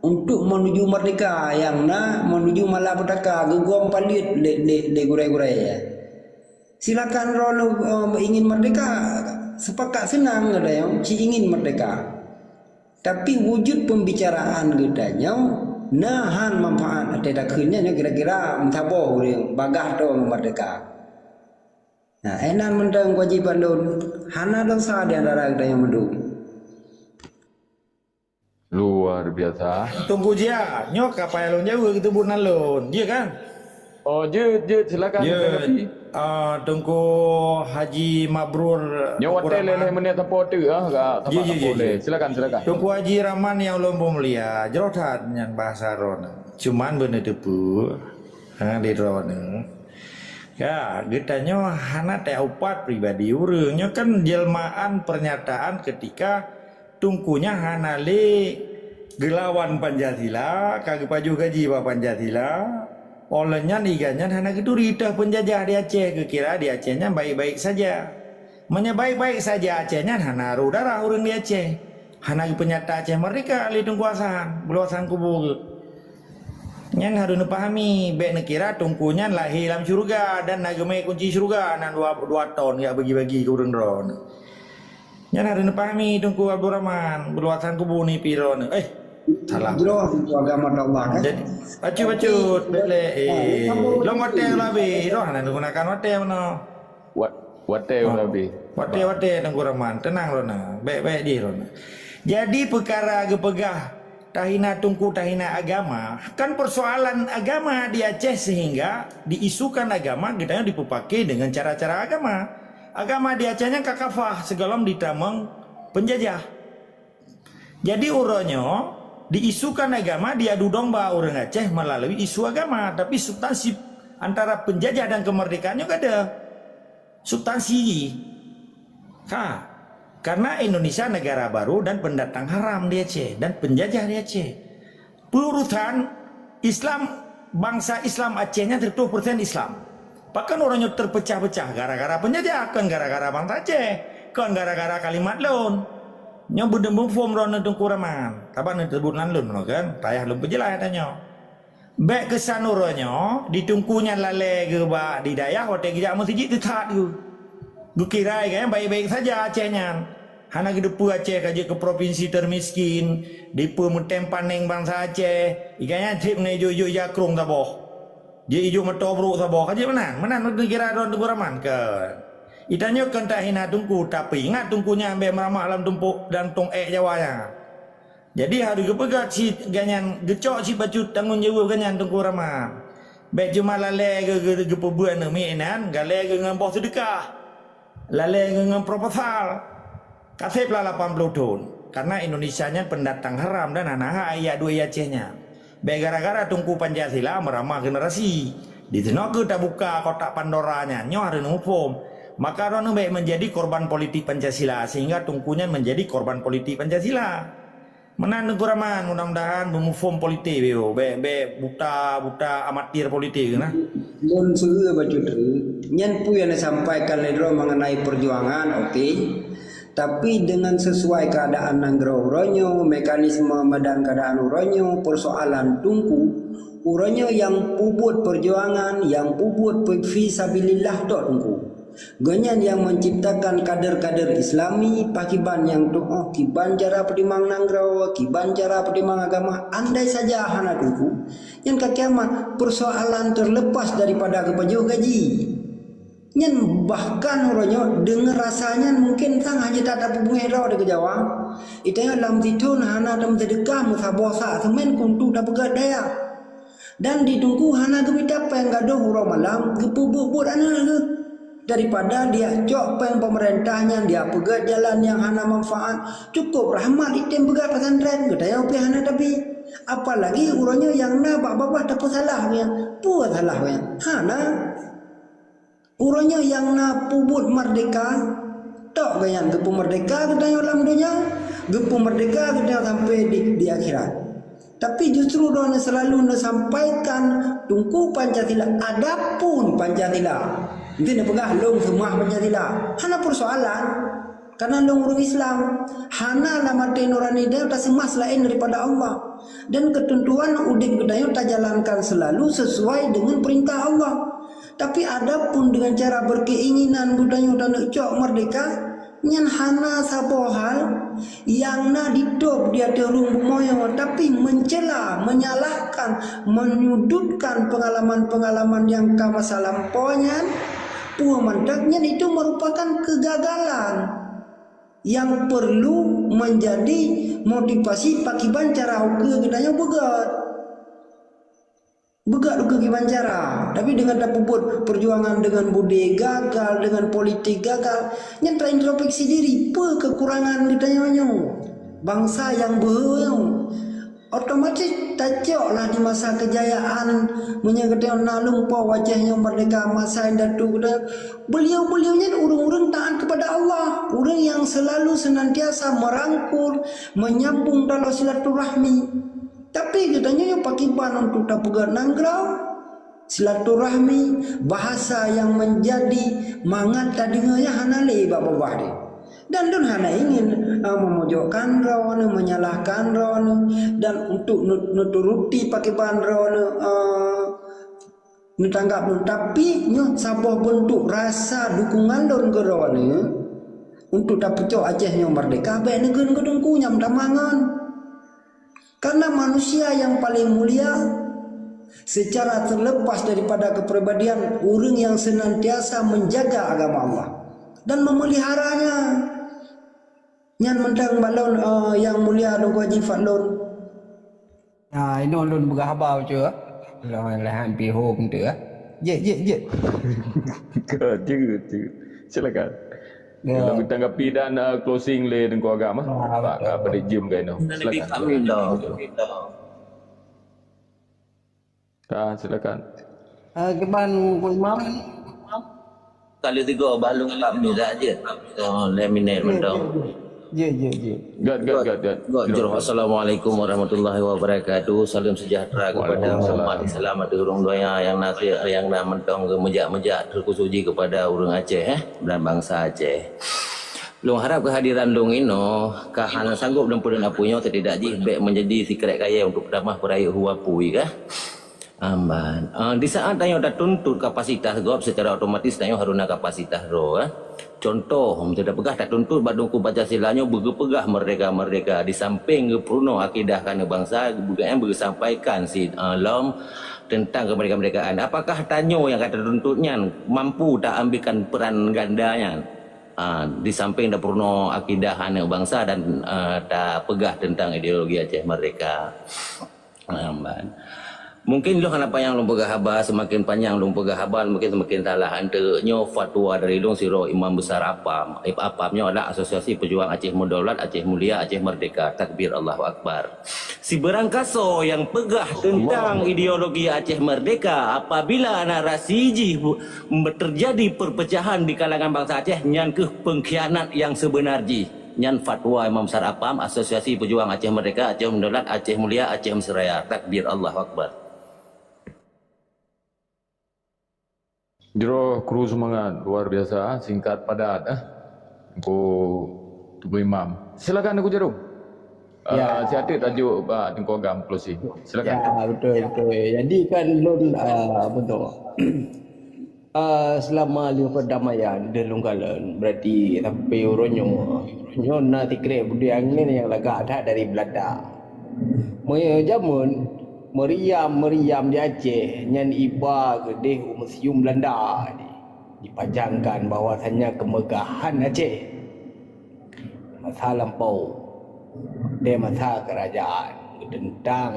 untuk menuju merdeka, nyang na menuju malapetaka, geugom paleuet lé, lé, lé gurèe-gurèe. Silakan droeneuh, eh, ingin merdeka, sepakat seunang geutanyoe ci ingin merdeka. Tapi wujud pembicaraan geutanyoe na han manfaat ateueh takheun nyan kira-kira meusaboh ureueng bagaih droe merdeka. Nah, inan mantong kewajiban lôn, hana desya di antara geutanyoe mandum. Luar biasa. Teungku Jia, nyoe ka payah lôn jaweueb keu teubeuet nan lôn, jeuet kan? Oh, jeuet, jeuet, silakan, silakan. Ah, Teungku Haji Mabrur. Nyoe watèe lé lhèe menit sampoe teuk, ah, ka sapat sampoe lé. Silakan, silakan. Teungku Haji Rahman nyang ulôn peumulia, jroh that nyan bahasa droeneuh. Cuman beuneuteupeu, ha, di droeneuh. Ya, geutanyoe hana teupat pribadi ureueng. Nyoe kan jelmaan pernyataan ketika Teungku nyan hana lé geulawan Pancasila, ka geupajoh gaji bak Pancasila. Óh lheueh nyan ié gobnyan hana geuturi teuh peunjajah di Aceh, geukira di Aceh nyan baik-baik saja. Meunyoe baik-baik saja Aceh nyan hana rôh darah ureueng di Aceh. Hana geupeunyata Aceh merdeka lé Teungku Hasan, Teungku Hasan Kubu geuh. Nyan harôh neupahami, bèk neukira Teungku nyan lahé lam syeuruga dan na geumè kunci syeuruga nan dua, dua ton geujak bagi-bagi keu ureueng droeneuh. Nyan harôh neupahami Teungku Abdul Rahman, Teungku Hasan Kubu ni pih droeneuh. Eh, salah. Jroh Teungku agama Allah, kan? Jadi, bacut-bacut, bèk lé, eh, lom watèe lom abéh, roh hana geugunakan watèe meunoe. Wat-, watèe udah habéh. Watèe-watèe Teungku Rahman, teunang droeneuh, bèk-bèk jih droeneuh. Jadi peukara geupeugah tahina Teungku, tahina agama, kan persoalan agama di Aceh sehingga diisukan agama geutanyoe dipeupake dengan cara-cara agama. Agama di Aceh nyan ka kafah sigohlom ditamong penjajah. Jadi uroe nyoe diisukan agama diadu domba ureueng Aceh meulalu isu agama, tapi substansi antara penjajah dan kemerdekaan nyoe kada. Substansi. Ha. Karena Indonesia negara baru dan pendatang haram di Aceh dan penjajah di Aceh. Peue urusan Islam, bangsa Islam Aceh nyan seratus persen Islam. Pakon uroe nyoe terpecah-pecah gara-gara penjajah, kon gara-gara bangsa Aceh, kon gara-gara kalimat lôn. Nyoe beudeueng muphom droeneuh Teungku Rahman, saban neuteubut nan lôn meunoe kan, payah lôn peujeulaih tanyoe. Bèk keusan uroe nyoe, di Teungku nyan lalè geuh bak di dayah watèe geujak meuseujid teuthat geuh. Geukira geuh nyan baik-baik saja Aceh nyan. Hana geuteupeue Aceh ka jeuet keu propinsi termiskin, dipeumeutem paneng bansa Aceh, ié gobnyan trép ngon ijok-ijok ija krông saboh. Jeuet ijok meuto brôk saboh, ka jeuet meunan. Meunan neukira droe Teungku Rahman, kon. Geutanyoe kon tahina Teungku, tapeuingat Teungku nyan bèk meuramah lam tumpôk dan tông èk Jawa nyan. Jadi harôh geupeugah cit gobnyan, geucok cit bacut tanggông jaweueb gobnyan Teungku Rahman. Bèk cuma lalè geu-, geu-, geupeubeuet aneuk miet inan, galè geu ngon boh seudeukah. Lalée ngon proposal. Kaseb lah lapan ploh thon. Karena Indonesia nyan pendatang haram dan hana hak jak duek di Aceh nyan. Bék gara-gara Teungku Pancasila meuramah generasi. Disinoe keuh tabuka kotak Pandora nyan, nyoe hareuem muphom. Maka droeneuh bék menjadi korban politik Pancasila, sehingga Teungku nyan menjadi korban politik Pancasila. Meunan Teungku Rahman, mudah-mudahan beumuphom politik, bék, bék buta-buta amatir politik nah. Lôn seueu bacut, nyan peue nyang disampaikan lé droe mengenai perjuangan, oke. Tapi dengan sesuai keadaan nanggroe uroe nyoe, mekanisme dan keadaan uroe nyoe, persoalan Teungku, uroe nyoe nyang peubuet perjuangan, nyang peubuet pe-, fi sabilillah tok Teungku. Gobnyan nyang menciptakan kader-kader Islami, pakiban nyang tuoh, kiban cara peutimang nanggroe, kiban cara peutimang agama, andai saja hana Teungku, nyan ka kiamat, persoalan terlepas daripada geupajoh gaji. Nyan bahkan uroe nyoe deungon rasa nyan mungken sang hana that tapeubeungéh droe di Jawa. Di tanyoe lam sithon hana tameuseudeukah meusaboh sak seumén keu untuk tapeugét dayah. Dan di Teungku hana geumita péng gadôh uroe malam geupeubuet-buet aneuëk geuh. Daripada dijak cok péng pemerintah nyan dijak peugét jalan nyang hana manfaat, cukup Rahmat item peugah pesantren, geutanyoe pih hana tapi. Apalagi uroe nyoe nyang na bak babah tapeusalah nyan. Peue salah nyan? Hana. Uroe nyoe nyang na peubuet merdeka, tok gobnyan geupeumeurdeka geutanyoe lam donya, geupeumeurdeka geutanyoe sampai di, di akhirat. Tapi justru droeneuh selalu neusampaikan Teungku Pancasila, adapun Pancasila. Enti neupeugah lôn seumah Pancasila, hana persoalan. Karena lôn ureuëng Islam, hana lam até nurani tanyoe taseumah selain daripada Allah. Dan ketentuan udeb geutanyoe tajalankan selalu sesuai dengan perintah Allah. Tapi adapun dengan cara berkeinginan geutanyoe taneuk cok merdeka, nyan hana saboh hal nyang na ditôb di ateueh ureuëng bumoe, tapi mencela, menyalahkan, menyudutkan pengalaman-pengalaman nyang ka masa lampau nyan, peue mantong nyan itu merupakan kegagalan. Yang perlu menjadi motivasi pakiban cara ukeue geutanyoe beugét. Beugét ukeue kiban cara, tapi dengan tapeubuet perjuangan dengan budé gagal, dengan politik gagal, nyan taintrospeksi diri, peue kekurangan geutanyoe nyoe? Bangsa nyang beuhe nyoe. Otomatis tacok lah di masa kejayaan, meunyoe geutanyoe na lumpoe wajah nyoe merdeka masa indatu geutanyoe. Beliau-beliau nyan ureuëng-ureuëng taat kepada Allah, ureuëng yang selalu senantiasa merangkul, menyambung taloe silaturahmi. Tapi geutanyoe nyoe pakiban untuk tapeugét nanggroe, silaturahmi, bahasa yang menjadi mangat tadeungoe nyan hana lé bak babah deh. Dan lôn hana ingin, ah, memojokkan droeneuh, menyalahkan droeneuh, dan untuk neu-, neuturuti pakiban droeneuh, ah, neutanggap lôn, tapi nyoe saboh beuntuk rasa dukungan lôn keu droeneuh untuk tapeucok Aceh nyoe merdeka, bék neugeuen keu Teungku nyang meutamah ngon. Karena manusia yang paling mulia secara terlepas daripada kepribadian, ureuëng yang senantiasa menjaga agama Allah dan memeliharanya. Nyan mantong bak lôn, eh, yang mulia Teungku Haji Fadlon. Ha, inoe lôn peugah haba bacut. Lôn lahan pih hom tu, eh. Jeuet, jeuet, jeuet. Ka, jeuet, jeuet. Silakan. Ya. Lôn tanggapi dan, uh, closing lé Teungku Agam, ah. Ah, Pak, betul. Apa dia jam ka inoe? Silakan. Kami dah. Ah, silakan. Ah, kiban Teungku Imam. Kali tiga balu empat minit saja. Oh, lima minit mantong. Jeuet, jeuet, jeuet. Got, got, got, got. Got, jeuet. Assalamualaikum warahmatullahi wabarakatuh. Salam sejahtera kepada umat Islam ateueh ureuëng donya nyang na, nyang na mantong keu meujak-meujak, terkhusus jih kepada ureuëng Aceh, eh, dan bangsa Aceh. Lôn harap kehadiran lôn inoe ka hana sanggup lôn peureulée apui nyoe, setidak jih bék menjadi sikrek kayée untuk peutamah peurayeuk hu apui kah. Amban. Ah, di saat tanyoe tatuntut kapasitas gob, secara otomatis tanyoe harôh na kapasitas droe, eh. Contoh, meunyoe tapeugah tatuntut bak Teungku Pancasila nyoe beugeupeugah merdeka-merdeka, di samping geupeurunoe akidah keuneuk bansa, geupeugah, eh, geusampaikan si, ah, lom tentang kemerdekaan-merdekaan. Apakah tanyoe nyang ka tatuntut nyan mampu taambikan peran ganda nyan? Ah, di samping tapeurunoe akidah aneuk bansa dan, ah, tapeugah tentang ideologi Aceh Merdeka. Amban. Mungkin lôn hana panyang lôn peugah haba, seumaken panyang lôn peugah haba, mungken seumaken salah. Enteuk nyoe fatwa dari lôn sidroe Imam Besar APAM. APAM nyoe adalah Asosiasi Pejuang Aceh Meudaulat, Aceh Mulia, Aceh Merdeka. Takbir, Allahu Akbar. Sibeurangkasoe nyang peugah teuntang ideologi Aceh Merdeka, apabila narasi jih bu-, terjadi perpecahan di kalangan bansa Aceh, nyan keuh pengkhianat nyang sebenar jih. Nyan fatwa Imam Besar APAM, Asosiasi Pejuang Aceh Merdeka, Aceh Meudaulat, Aceh Mulia, Aceh Mesra Raya. Takbir, Allahu Akbar. Jroh kru seumangat luar biasa, singkat padat, eh. Teungku, Teungku Imam. Silakan Teungku Jarum. Ya. Ah, siat tajuk bak Teungku Agam closing. Silakan. Ya, betul, betul. Jadi kan lôn, ah, apa tu? Ah, selama lheueh perdamaian di lôn kalon, berarti sampai uroe nyoe, nyoe na sikrek budé angén nyang lagak that dari Belanda. Meunyoe jameun meriam-meriam di Aceh, nyan iba keudeh u museum Belanda jih, dipajangkan bahwasanya kemegahan Aceh masa lampau, di masa kerajaan teuntang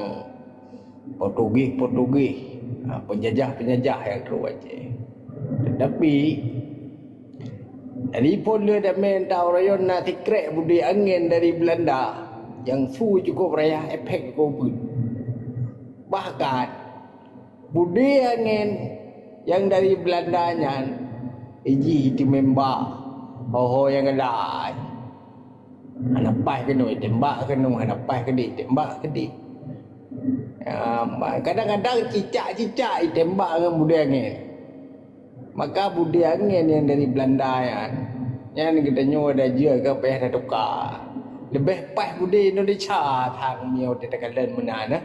Portugis-Portugis, ha, penjajah-penjajah nyang trok u Aceh. Tetapi, dari phon lheueh damé tahu rayon na sikrek budé angén dari Belanda nyang su cukup rayah, efek cukup beuet. Bahkan, budé angén nyang dari Belanda nyan jih iteumeumbak ho-ho nyang galai. Hana paih keunoe itembak keunoe, hana paih keudeh itembak keudeh. Ah, ma-, kadang-kadang cicak-cicak itembak ngon budé angén. Maka budé angén nyang dari Belanda nyan, nyan geutanyoe dah jeuet ka payah tatuka. Leubeh paih budé Indonesia sang miyueb teukalon meunan, eh.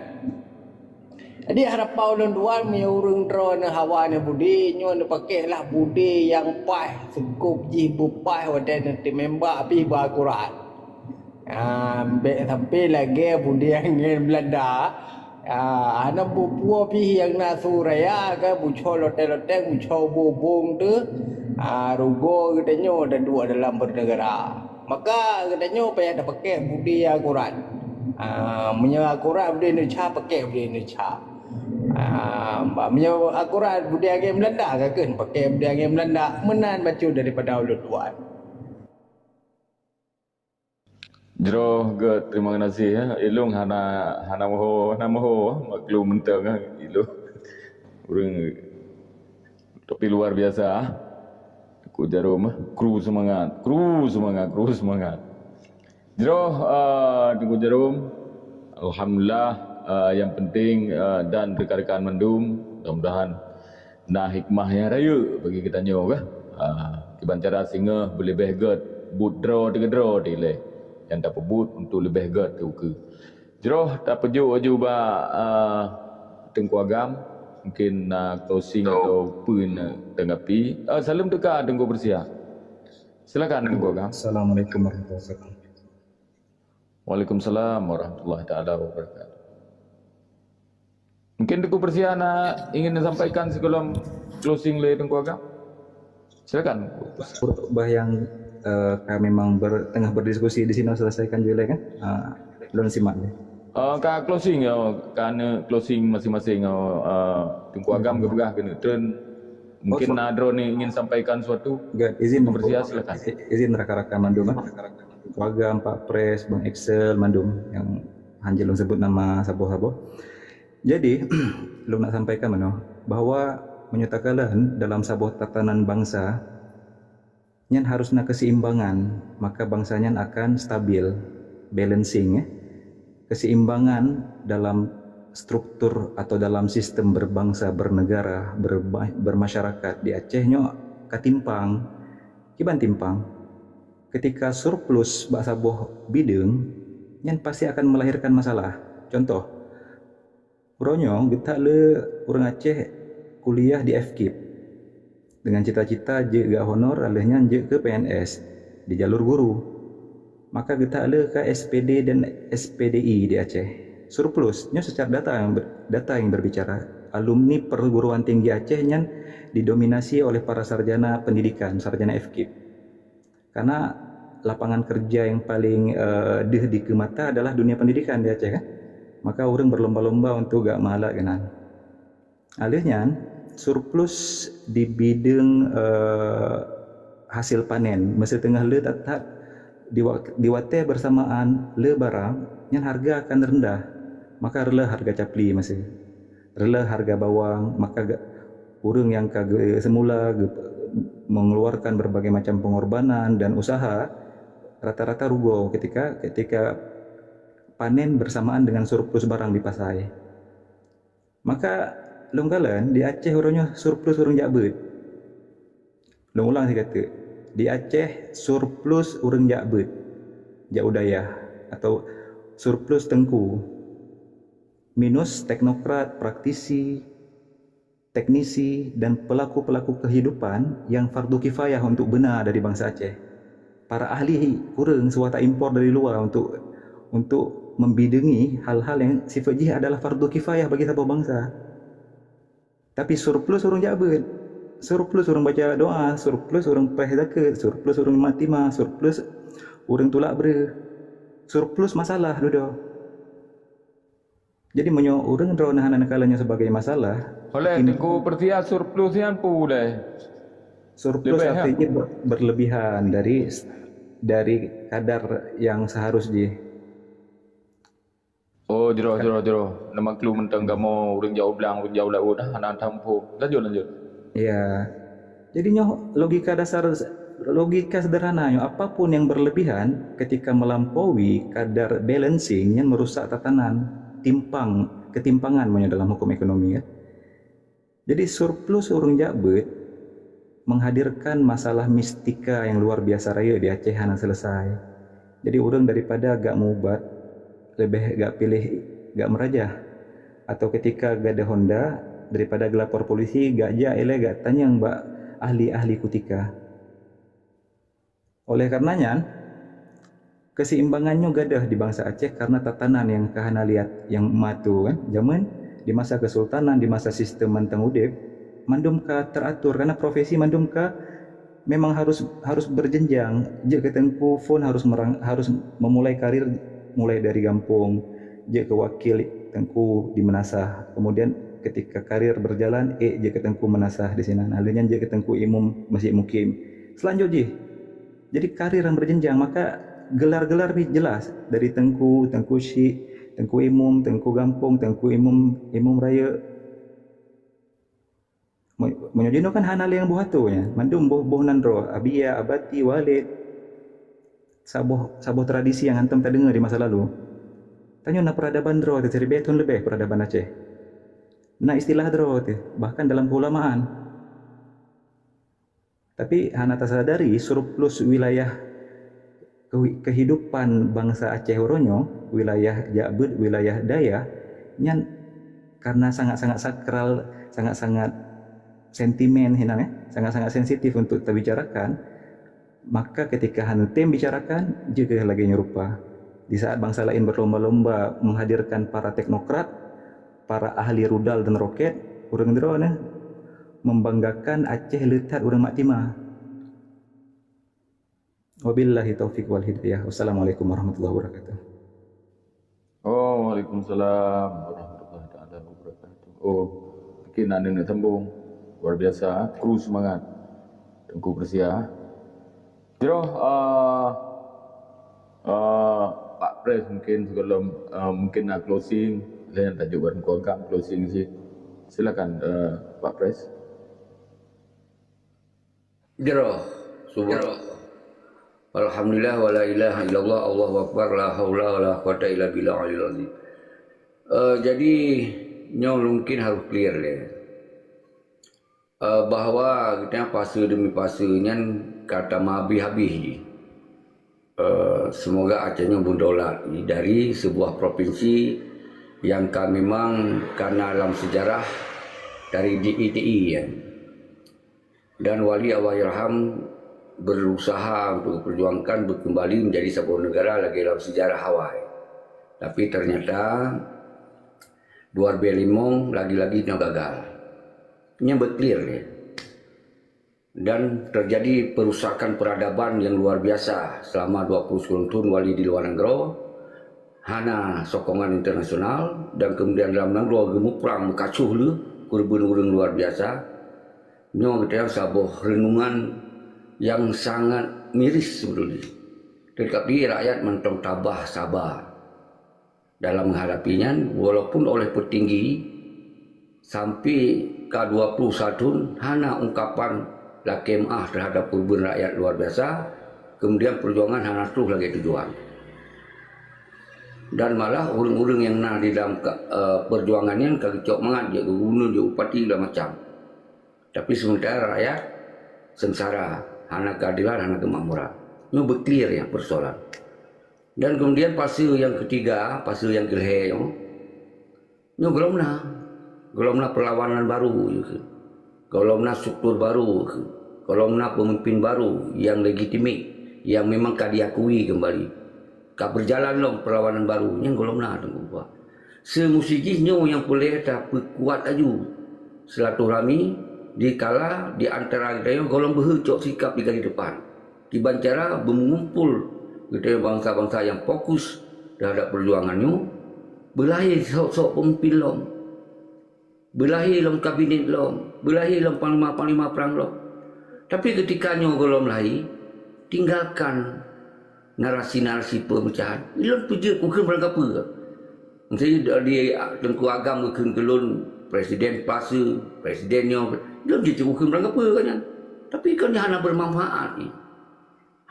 Jadi, harapan ulôn tuan, meunyoe ureuëng droeneuh hawa neuh budé, nyoe neupakélah budé nyang paih, seukôb jih beupaih watée neuteumeumbak pih beuakurat. Ah, bék sampai lagée budé angén Belanda. Ah, hana bupuwoe pih nyang na su raya ka bucok loteng-loteng, bucok bubong teuh, ah, rugoe geutanyoe taduek dalam beuneugara. Maka geutanyoe payah tapakék budé akurat. Ah, meunyoe akurat budé Indonesia, pakék budé Indonesia. Ah, meunyoe akurat budé angén Belanda, ka keuh pakék budé angén Belanda. Meunan bacut daripada ulôn tuan. Jroh gét, terima kasih, ya. Ilung hana, hana moho, hana moho, maklum mantong, ya. Ilung ureuëng tapi luar biasa. Teungku Jarum, eh. Kru semangat, kru semangat, kru semangat. Jroh, eh, Teungku Jarum, alhamdulillah, eh, yang penting, eh, dan rekan-rekan mandum, mudah-mudahan na hikmah nyang rayeuk bagi geutanyoe, kah? Ah, kiban cara singoh beuleubeh gét, buet droe teuh keudroe dilée, nyang tapeubuet untuk leubeh gét keu ukeue. Jroh tapeujok laju bak, ah, Teungku Agam, mungkin na closing atau peue na tanggapi. Ah, saleuem teuka Teungku Bersiah. Silakan Teungku Agam. Assalamualaikum warahmatullahi wabarakatuh. Waalaikumsalam warahmatullahi taala wabarakatuh. Mungkin Teungku Bersiah na ingin sampaikan sebelum closing lé Teungku Agam? Silakan. Khutbah yang, eh, ka memang ber-, tengah berdiskusi di sini selesaikan juga kan? Ah, belum simak ni. Eh, ka closing ya, ka na closing masing-masing ya, eh, Teungku Agam geupeugah keuneuk treun. Mungkin na droe ni ingin sampaikan sesuatu. Enggak, izin Teungku Bersiah, silakan. Izin rakan-rakan mandum, eh. Teungku Agam, Pak Pres, Bang Excel, mandum yang hanjeuet lôn sebut nama saboh-saboh. Jadi, lôn nak sampaikan meunoe, bahwa meunyoe takalon dalam saboh tatanan bansa, nyan harus na keuseimbangan, maka bansa nyan akan stabil, balancing, eh. Keuseimbangan dalam struktur atau dalam sistem berbangsa, bernegara, berba-, bermasyarakat di Aceh nyoe ka timpang. Kiban timpang? Ketika surplus bak saboh bideueng, nyan pasti akan melahirkan masalah. Contoh, uroe nyoe geutak le ureuëng Aceh kuliah di FKIP dengan cita-cita jeuet gak honor, lheueh nyan jeuet keu P N S di jalur guru. Maka geutak le ka S P D dan S P D I di Aceh. Surplus, nyoe secara data yang ber-, data yang berbicara, alumni perguruan tinggi Aceh nyan didominasi oleh para sarjana pendidikan, sarjana FKIP. Karena lapangan kerja yang paling, eh, deuh dikeue mata adalah dunia pendidikan di Aceh, kan? Maka ureuëng berlomba-lomba untuk gak meualat keunan. Aleuh nyan, surplus di bideueng, eh, hasil panen, meuseuteungoh le that-that di wa-, di watée beursamaan le barang, nyan hareuga akan reundah, maka reuloh hareuga capli maséh. Reuloh hareuga bawang, maka ga-, ureuëng nyang ka geu-, seumula geu-, mengeluarkan berbagai macam pengorbanan dan usaha, rata-rata rugoe ketika, ketika panen bersamaan dengan surplus barang di pasai. Maka lôn kalon di Aceh uroe nyoe surplus ureuëng jak beuet. Lôn ulang sigoe teuk, di Aceh surplus ureuëng jak beuet, jak u dayah, atau surplus teungku, minus teknokrat, praktisi, teknisi, dan pelaku-pelaku kehidupan yang fardu kifayah untuk beuna dari bangsa Aceh. Para ahli kureueng, suah ta-impor dari luwa untuk, untuk membideungi hal-hal yang sifat jih adalah fardu kifayah bagi saboh bangsa. Tapi surplus ureuëng jak beuet, surplus ureuëng baca doa, surplus ureuëng preh zakeuet, surplus ureuëng maktimah, surplus ureuëng tulak breueh, surplus masalah dudoe. Jadi meunyoe ureuëng droeneuh hana neukalon nyoe sebagai masalah, Oleh Teungku Persia, surplus nyan peue deh? Surplus Leubeh, ya? Artinya ber-, berlebihan dari, dari kadar yang seharus jih. Oh, jroh, jroh, jroh. Neumaklum mantong kamoe ureuëng jak u blang, ureuëng jak u laôt, hana tamuphom. Lanjut, lanjut. Ya. Jadi nyoe logika dasar, logika sederhana nyoe, apapun yang berlebihan ketika melampaui kadar balancing nyan merusak tatanan, timpang, ketimpangan meunyoe dalam hukum ekonomi kan. Jadi surplus ureuëng jak beuet menghadirkan masalah mistika yang luar biasa rayeuk di Aceh hana selesai. Jadi ureuëng daripada gak meuubat, leubeh gak piléh gak meurajah. Atau ketika gadôh honda, daripada geulapor polisi, gak jak ilée gak tanyong bak ahli-ahli kutika. Oleh karena nyan, keuseimbangan nyoe gadôh di bangsa Aceh karena tatanan nyang ka hana liat nyang meumatu kan. Jameun di masa kesultanan, di masa sistem mantong udeb, mandum ka teratur karena profesi mandum ka memang harus, harus berjenjang. Jeuet keu teungku phon harus merang-, harus memulai karir mulai dari gampông, jeuet keu wakil teungku di meunasah. Kemudian ketika karir berjalan, ék jeuet keu teungku meunasah di sinan. Alheuh nyan jeuet keu teungku imum Masjid Mukim. Selanjut jih, jadi karir yang berjenjang, maka gelar-gelar pih jelas dari teungku, teungku syik, teungku imum, teungku gampông, teungku imum, imum rayeuk. Meunyoe jinoe kan hana lé nyang boh atô nyan, mandum boh-boh nan droe, abia, abati, waled. Saboh, saboh tradisi nyang hantom tadeungoe di masa lalu. Tanyoe na peradaban droe teuh siribée thon leubeh peradaban Aceh. Na istilah droe teuh, bahkan dalam keulamaan. Tapi hana tasadari surplus wilayah kehi-, kehidupan bangsa Aceh uroe nyoe, wilayah jak beuet, wilayah dayah, nyan karena sangat-sangat sakral, sangat-sangat sentimen hinan, eh, sangat-sangat sensitif untuk tabicarakan, maka ketika hana tem bicarakan, jeuet keu lagée nyoe rupa. Di saat bangsa laén berlomba-lomba menghadirkan para teknokrat, para ahli rudal dan roket, ureuëng droeneuh membanggakan Aceh le that ureuëng maktimah. Wabillahi taufiq wal hidayah. Wassalamualaikum warahmatullahi wabarakatuh. Oh, waalaikumsalam warahmatullahi taala wabarakatuh. Oh, mungkin ada nak sambung. Luar biasa, kru semangat. Teungku Persia. Jroh, ah, ah, Pak Pres mungkin sebelum, ah, mungkin nak closing, saya tak jawab closing sih. Silakan, ah, Pak Pres. Jroh, subhan-, Alhamdulillah, wa la ilaha illallah, Allahu Akbar, la haula wa la quwwata illa billah aliyul azim. Eh, jadi, nyoe mungkin harus clear lé. Eh, bahwa kita fase demi fase nyan ka tameuhabéh-habéh jih. Eh, semoga Aceh nyoe berdaulat dari sebuah provinsi yang ka memang karena dalam sejarah dari D I T I kan. Dan Wali Allahyarham berusaha untuk memperjuangkan berkembali menjadi sebuah negara lagi dalam sejarah awai. Tapi ternyata dua ribu lima lagi-lagi nyoe gagal. Nyoe berclear ni. Dan terjadi perusakan peradaban yang luar biasa selama dua puluh sembilan tahun Wali di luar negara, hana sokongan internasional, dan kemudian dalam negara geumuprang meukacoh le, peureubeuet ureuëng luar biasa, nyoe geutanyoe saboh reunungan nyang sangat miris seubeutoe jih. Teutapi rakyat mantong tabah saba dalam menghadapi nyan, walaupun oleh petinggi sampai ka dua puluh satu thon hana ungkapan lakée meuáh terhadap peureubeuet rakyat luar biasa, kemudian perjuangan hana troh lagée tujuan. Dan malah ureuëng-ureuëng nyang na di dalam ka-, eh, perjuangan nyan ka geucok mangat jeuet keu gubunur, jeuet bupati, segala macam. Tapi sementara rakyat sengsara, hana keadilan, hana kemakmuran. Nyoe beuclear nyang persoalan. Dan kemudian fase nyang ketiga, fase nyang keulhée nyoe, nyoe gohlom na. Gohlom na perlawanan baru jih keuh. Gohlom na struktur baru keuh. Gohlom na pemimpin baru nyang legitimik, nyang memang ka diakui kembali. Ka berjalan lom perlawanan baru, nyan gohlom na Teungku Ketua. Seumusi jih nyoe nyang peureulée tapeukuat laju silaturahmi dikala di antara geutanyoe gohlom beuhe cok sikap di garis depan. Kiban cara beumeungumpul geutanyoe bansa-bansa nyang fokus terhadap perjuangan nyoe, beulahé sok-sok peumimpin lom. Beulahé lom kabinet lom, beulahé lom panglima-panglima prang lom. Tapi keutika nyoe gohlom lahé, tinggalkan narasi-narasi peumeucahan. Lôn peujeuet kukheun barangkapeue. Miseue di Teungku Agam geukheun keu lôn, presiden fase, presiden nyoe, lôn jeuet kukheun barangkapeue ka nyan. Tapi kon nyan hana bermanfaat jih.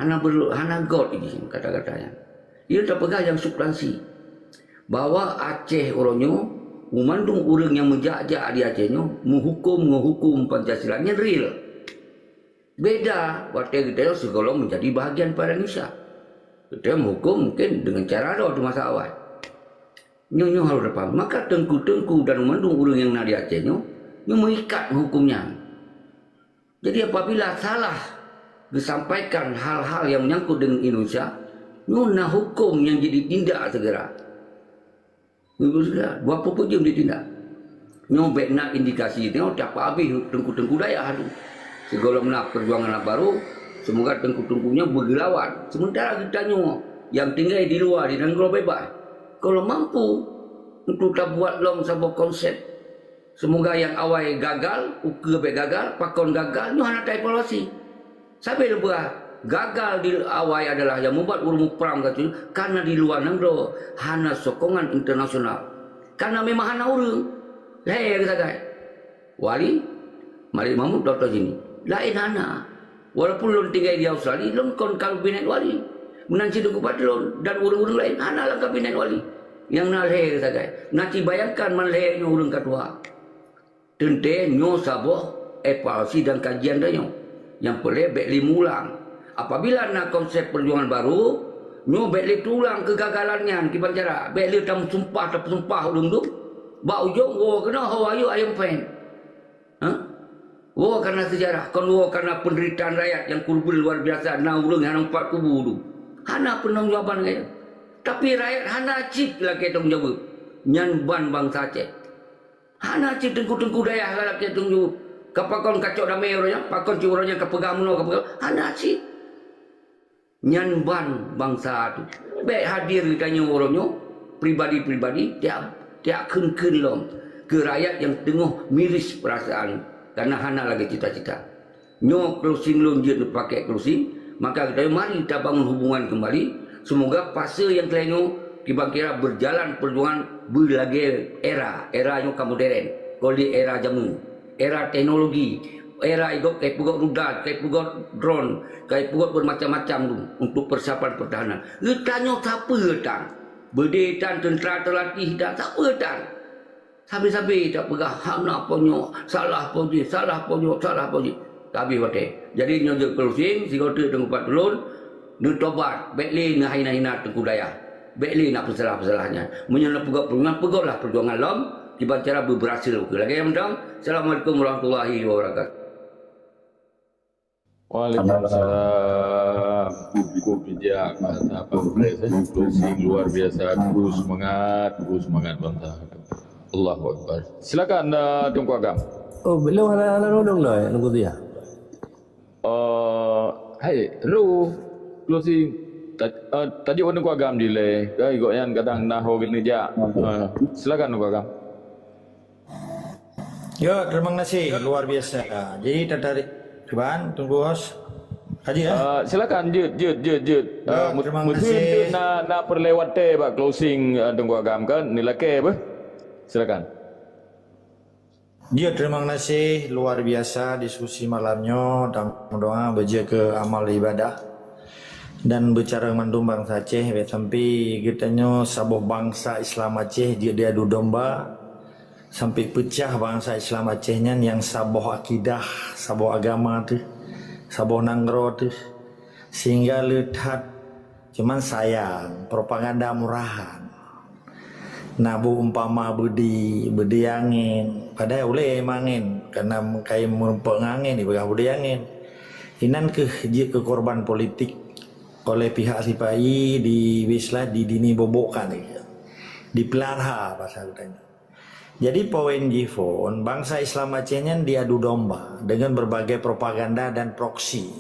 Hana berlu-, hana göt jih kata-kata nyan. Nyan tapeugah nyang substansi. Bahwa Aceh uroe nyoe, meumandum ureuëng nyang meujak-jak di Aceh nyoe, meuhuköm ngon huköm Pancasila nyan real. Beda watée geutanyoe sigohlom menjadi bahagian para Indonesia. Geutanyoe meuhuköm mungkin dengan cara droe di masa awai. Nyoe, nyoe harôh tapaham. Maka teungku-teungku dan meumandum ureuëng nyang na di Aceh nyoe, nyoe meuikat meuhuköm nyan. Jadi apabila salah geusampaikan hal-hal nyang meunyangkot deungon Indonesia, nyoe na huköm nyang jeuet ditindak segera. Nyoe segera, dua peuet jeuem ditindak. Nyoe bék na indikasi nyoe tapeuabéh teungku-teungku dayah tu. Sigohlom na perjuangan nyang barô, seumoga teungku-teungku nyoe beugeulawan. Sementara geutanyoe nyang tinggai di luwa di nanggroe beubaih, gohlom mampu untuk tabuat lom saboh konsep. Seumoga nyang awai gagal, ukeue bék gagal, pakon gagal, nyoe hana taevaluasi. Sabe lôn peugah, gagal di awai adalah nyang mubat ureuëng muprang geutanyoe, karena di luwa nanggroe hana sokongan internasional. Karena memang hana ureuëng. Lhée geusagai. Wali, Malik Mahmud, Doktor Jimmy. Laén hana. Walaupun lôn tinggai di Australia, lôn kon kabinet wali. Meunan cit Teungku Fadlon dan ureuëng-ureuëng laén hana lam kabinet wali. Nyang na lhée sagai. Na ci bayangkan man lhée nyoe ureuëng ka tuha. Teuntée nyoe saboh evaluasi dan kajian tanyoe. Nyang peureulée bék lé mulang. Apabila na konsep perjuangan barô, nyoe bék lé tulang keugagalan nyan kiban cara. Bék lé tameusumpah, tapeusumpah ureuëng dum. Bak ujong, woe keunoe ho ayue ayeuem péng. Ha? Woe karena sejarah, kon woe karena penderitaan rakyat nyang kurban luar biasa, na ureuëng nyang empat kubu tu. Hana peunanggung jawaban rakyat. Tapi rakyat hana cit lakée tanggung jaweueb. Nyan ban bansa Aceh. Hana cit teungku-teungku dayah lakée tanggung jaweueb. Ka pakon kacok damé uroe nyan, pakon cit uroe nyan ka peugah meunoe, ka peugah, hana cit. Nyan ban bansa tu. Bék hadir geutanyoe uroe nyoe, pribadi-pribadi, tiak, tiak kheun-kheun lom keu rakyat nyang teungoh miris peurasaan, karena hana lagée cita-cita. Nyoe closing lôn jeuet neupaké closing, maka geutanyoe mari tabangun hubungan keumbali. Seumoga fase nyang keu lhée nyoe kiban kira berjalan perjuangan beulagée era, era nyoe ka modern, kon lé era jameun. Era teknologi, era igob kai peugöt rudal, kai peugöt drone, kai peugöt bermacam-macam tu untuk persiapan pertahanan. Geutanyoe sapeue tan? Beudé tan, teuntra teulatih tan, sapeue tan? Sabe-sabe tapeugah hana po nyoe, salah po jih, salah po nyoe, salah po jih. Ka habéh watée. Jadi nyoe jeuet closing, sigoe teuk teungku pat tulôn, neutobat, bék lé neuhina-hina teungku dayah. Bék lé na peusalah-peusalah nyan. Meunyoe na peugöt perjuangan, peugötlah perjuangan lom, kiban cara beubeurhasil ukeue. Lagée nyan mantong. Assalamualaikum warahmatullahi wabarakatuh. Waalaikumsalam. Cukup bijak bahasa Pak Pres, eh. Closing luar biasa. Terus semangat, terus semangat bangsa. Allahu Akbar. Silakan, eh, Teungku Agam. Oh, belum hana, hana rundung dah, eh, Teungku Zia. Eh, hai, ru, closing. Ta-, eh, tajuk Teungku Agam dilée. Kai gobnyan kadang na ho keuneuk jak. Eh, silakan Teungku Agam. Ya, terima kasih luar biasa. Jadi tertarik, Tuan Teungku Hos. Haji, ya? Uh, silakan, jeuet, jeuet, jeuet, jeuet. Ya, uh, terima kasih. Na, na peureulée watée bak closing, uh, Teungku Agam kan, nilakée beh. Silakan. Ya, terima kasih luar biasa diskusi malam nyoe dan meudoá beujeuet keu amal ibadah dan beucara mandum bansa Aceh, sampai geutanyoe saboh bansa Islam Aceh jeuet diadu domba, sampai peucah bansa Islam Aceh nyan nyang saboh akidah, saboh agama teuh, saboh nanggroe teuh, sehingga le that. Cuman sayang, propaganda murahan. Na bu umpama beudi, beudi angén, padahai ulée mangén, karena meukai meurumpok ngon angén, ipeugah beudi angén. Inan keuh jeuet keu korban politik oleh pihak sipai di Bislah di dini bobokan, dipeulara pasal tanyoe. Jadi poin jih phon, bansa Islam Aceh nyan diadu domba dengan berbagai propaganda dan proksi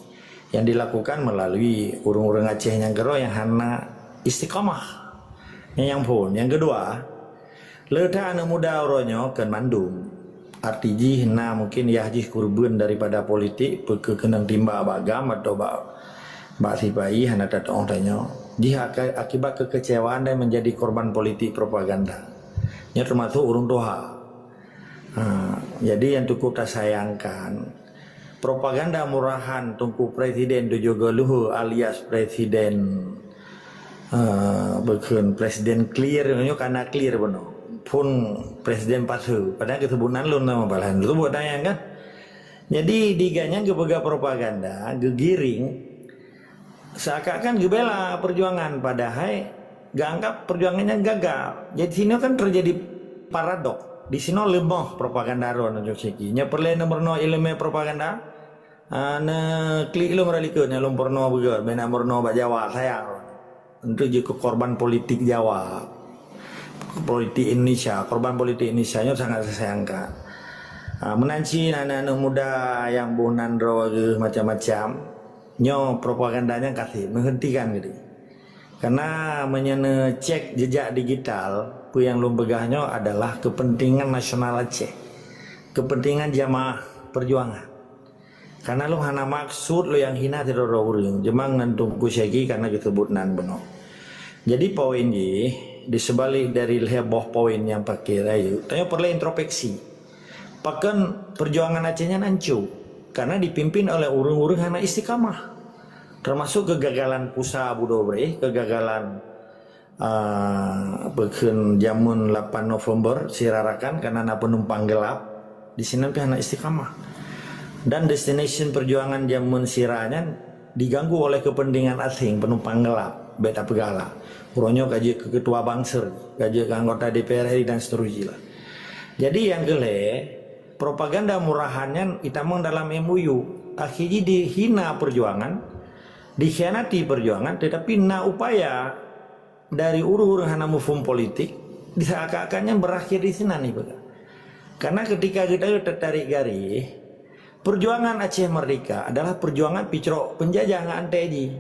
yang dilakukan melalui ureuëng-ureuëng Aceh nyang keudroe nyang hana istiqamah. Nyang phon, nyang keudua, le that aneuëk muda uroe nyoe kon mandum. Arti jih na mungkin yah jih kurban daripada politik, peu kheueh keunong timbak bak GAM atau bak, bak sipai hana tatuoh tanyoe. Jih akibat kekecewaan dan menjadi korban politik propaganda. Nyoe teumasok ureuëng tuha. Ha, jadi nyang cukup tasayangkan, propaganda murahan Teungku Presiden tujoh go luhur alias Presiden, eh, bukon Presiden clear, nyoe kana clear bunoe. Phon Presiden palsu, padahai geuseubut nan lôn nama balahan. Geuseubut tanyang kan? Jadi di gobnyan geupeugah propaganda, geugiring, seakan-akan geubela perjuangan, padahai geuanggap perjuangan nyan gagal. Jadi sinoe kan terjadi paradok. Di sinoe leumoh propaganda droe nyoe siki. Nyoe peureulée neumeurunoe iéleumé propaganda. Ah, neuklik lom rali keu nyoe lom peurunoe beugét, bina meurunoe bak Jawa, sayang. Untuk jeuet keu korban politik Jawa. Politik Indonesia, korban politik Indonesia nyoe sangat disayangkan. Ah, meunan cit aneuëk-aneuëk muda nyang boh nan droe geuh macam-macam. Nyoe propaganda nyang kaseb, neuheuntikan keudeh. Karena meunyoe neucek jejak digital, peue nyang lôn peugah nyoe adalah kepentingan nasional Aceh, kepentingan jamaah perjuangan. Karena lôn hana maksud lôn nyang hina sidroe-droe ureuëng, jeumang ngon Teungku Syagi karena geuseubut nan bunoe. Jadi poin jih, di seubalik dari lhée boh poin nyang paké rayeuk, tanyoe peureulée introspeksi. Pakon perjuangan Aceh nyan hanco? Karena dipimpin oleh ureuëng-ureuëng hana istiqamah. Termasuk kegagalan Pusa Abu Dobre, kegagalan, ah, bukon jameun lapan November, Sira Rakan, karena na penumpang gelap. Di sinan pih hana istiqamah. Dan destination perjuangan jameun Sira nyan diganggu oleh kepentingan asing, penumpang gelap, bék tapeugala. Uroe nyoe ka jeuet keu ketua bangsa, ka jeuet keu anggota D P R ri dan seterusnya lah. Jadi nyang keulhée, propaganda murahan nyan itamong dalam M O U. Akhé jih dihina perjuangan, dikhianati perjuangan, tetapi na upaya dari ureuëng-ureuëng hana muphom politik, seakan-akan nyan berakhir di sinan ipeugah. Karena ketika geutanyoe tatarik garéh, perjuangan Aceh Merdeka adalah perjuangan picrok penjajah ngon anté jih.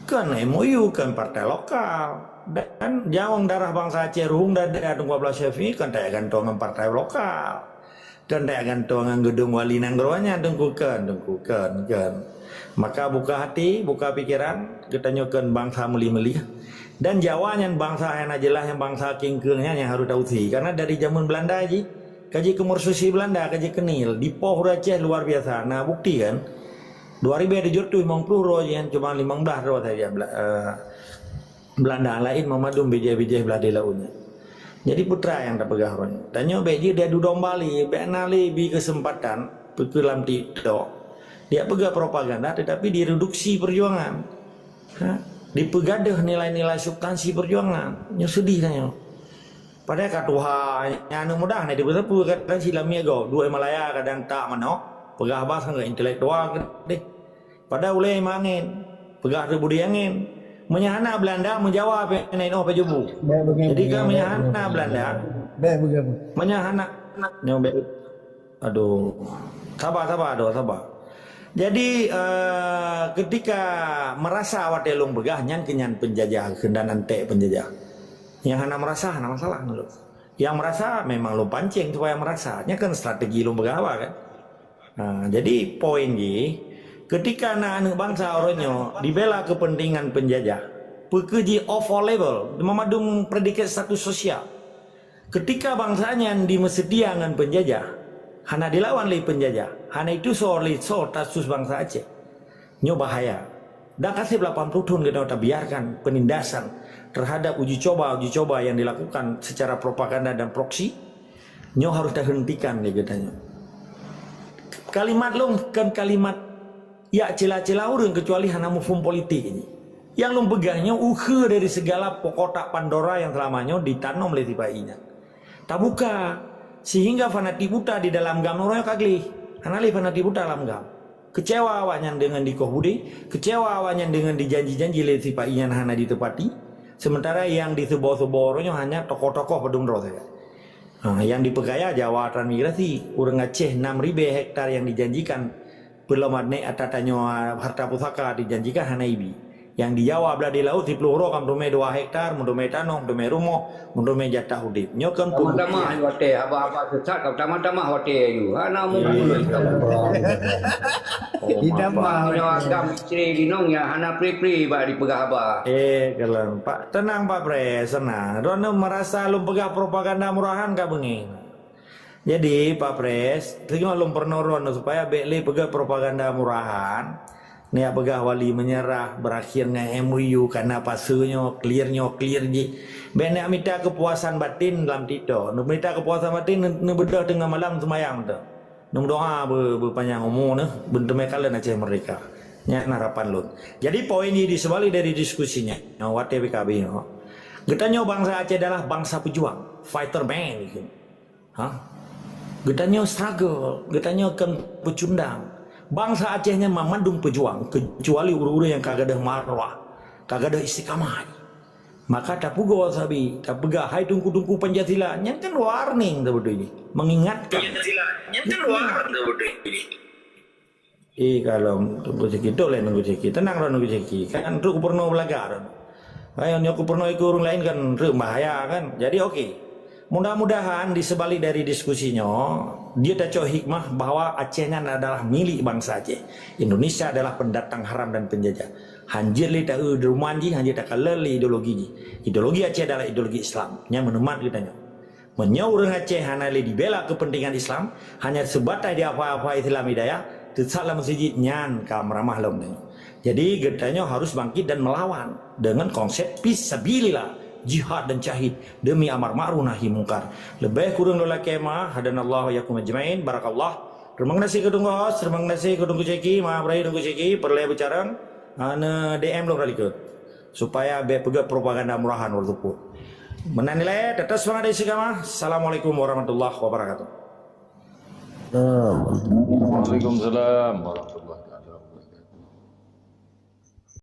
Kon M O U, kon partai lokal. Dan nyawöng darah bansa Aceh, ruhueng dada Teungku Abdullah Syafie, kon tajak gantoe ngon partai lokal. Kon tajak gantoe ngon geudong wali nanggroe nyan, Teungku, kon, Teungku, kon, kon. Maka buka hati, buka pikiran, geutanyoe kon bansa meuli-meuli. Dan Jawa nyan bansa nyang na jeulaih, nyang bansa kingkeung nyan nyang harôh tausi. Karena dari jameun Beulanda jih, ka jeuet keu meurususi Beulanda, ka jeuet keu Nil. Dipoh ureuëng Aceh luar biasa. Na bukti kan? Dua ribèe tujoh reutôh limong ploh droe jih, cuma limong blaih droe saja Bela-, eh, Beulanda, laén meumandum bijéh-bijéh blah di laôt nyan. Jadi peue teuma nyang tapeugah uroe nyoe. Tanyoe bék jeuet diadu domba lé, bék na lé bi keuseumpatan, peue keu lam TikTok. Dijak peugah propaganda, tetapi direduksi perjuangan. Ha? Dipeugadôh nilai-nilai substansi perjuangan. Nyoe seudih tanyoe. Padahai ka tuha, nyan aneuëk muda hana teupeu-teupeu, kadang silam miet gob, duek Malaya, kadang tak manok, peugah bah sangat intelektual keudeh. Padahai ulée mangén, peugah teuk beudi angén. Meunyo hana Beulanda, meujawa pih na inoe pih jubu. Jadi kan meunyo hana Beulanda, meunyo hana, nyoe bék. Aduh, saba, saba, aduh, saba. Jadi, eh, ketika merasa watée lôn peugah, nyan keuh nyan penjajah, keundan anték penjajah. Nyang hana merasa, hana masalah ngon lôn. Nyang meurasa memang lôn pancéng supaya meurasa. Nyan kan strategi lôn peugah awai kan. Ha, jadi poin jih, ketika na aneuk bansa uroe nyoe dibela kepentingan penjajah, peu kheueh jih of all level, meumandum predikat status sosial. Ketika bansa nyan dimeuseutia ngon penjajah, hana dilawan lé penjajah, hana itusoe lé soe status bansa Aceh. Nyoe bahaya. Dan ka seb lapan puluh thon geutanyoe tabiarkan penindasan terhadap uji coba-uji coba yang dilakukan secara propaganda dan proksi, nyoe harus tahentikan lé geutanyoe. Kalimat lôn kon kalimat jak cela-cela ureuëng, kecuali hana muphom politik jih. Nyang lôn peugah nyoe ukeue dari segala kotak Pandora yang selama nyoe ditanom lé sipa-i nyan. Tabuka, sehingga fanatik buta di dalam GAM uroe nyoe ka gleh. Hana lé fanatik buta lam GAM. Kecewa awaknyan deungon dikoh budé, kecewa awaknyan deungon dijanji-janji lé sipa-i nyan hana diteupati, sementara nyang diseubo-seubo uroe nyoe hanya tokoh-tokoh padum droe sagai. Ha, nyang dipeukaya Jawa transmigrasi, ureuëng Aceh enam ribèe hektar nyang dijanjikan, peulom aneuk ata tanyoe harta pusaka dijanjikan hana ibi. Nyang di Jawa blah di laôt siplôh uroe ka meuteumé dua hektar, meuteumé tanoh, meuteumé rumoh, meuteumé jatah udép. Nyoe kan tamah-tamah watèe, haba-haba sesat ka tamah-tamah watèe ayue. Hana mungkin. Idam mah. Nyoe agam istri linong ya hana pri-pri bak dipeugah haba. Eh, kalon Pak, tenang Pak Pres, tenang. Droeneuh meurasa lôn peugah propaganda murahan ka beungéh. Jadi, Pak Pres, teungoh lôn peurunoe droeneuh supaya bèk lé peugah propaganda murahan, neujak peugah wali meunyeurah, beurakhir ngon M O U, kana pasu nyoe, clear nyoe, clear jih. Bèk neujak mita keupuasan batin lam TikTok. Neumita keupuasan batin, neu-, neubeudôh teungoh malam seumayang tu. Neumeudoa be-, beupanyang umu neuh, beunteumé kalon Aceh Merdeka. Nyan harapan lôn. Jadi, poin jih di seubalik dari diskusi nyan, nyoe watèe B K B nyoe. Geutanyoe bansa Aceh adalah bansa pejuang, fighter man gitu. Ha? Geutanyoe struggle, geutanyoe kon peucundang. Bansa Aceh nyan mamandum peujuang, kecuali ureuëng-ureuëng nyang ka gadôh marwah, ka gadôh istiqamah. Maka tapeugoe sabe, tapeugah, "Hai teungku-teungku Pancasila," nyan kan warning sabeutoi jih, mengingatkan. Pancasila, nyan kan warning sabeutoi jih. Eh, kalon Teungku Syeki, tok lé Teungku Syeki. Tenang droe Teungku Syeki. Kan treuk gubernur beulaga droe. Hai, nyoe gubernur ikôt ureuëng laén kan treuk bahaya kan. Jadi, oke. Mudah-mudahan di seubalik dari diskusi nyoe, jeuet tacok hikmah bahwa Aceh nyan adalah milék bansa Aceh. Indonesia adalah pendatang haram dan penjajah. Hanjeuet lé taeu duman jih, hanjeuet takalon lé ideologi jih. Ideologi Aceh adalah ideologi Islam. Nyan meunumat geutanyoe. Meunyoe ureuëng Aceh hana lé dibela keupeuntengan Islam, hanya seubatas di apa-apa Islam hidayah, teusat lam meuseujid, nyan ka meuramah lom tanyoe. Jadi, geutanyoe harus bangkit dan melawan dengan konsep fisabilillah, jihad dan syahid demi amar ma'ruf nahi mungkar. Leubeh kureueng lôn lakée meu'ah, hadanallahu wa iyyakum ajmain, barakallah. Terima kasih keu Teungku Hos, terima kasih keu Teungku Syeki, maaf lahé Teungku Syeki, peureulée beucarông, hana D M lôn rot likot. Supaya bék peugét propaganda murahan, Teungku. Meunan ilée, tetap semangat istiqamah. Assalamualaikum warahmatullahi wabarakatuh. Waalaikumsalam warahmatullahi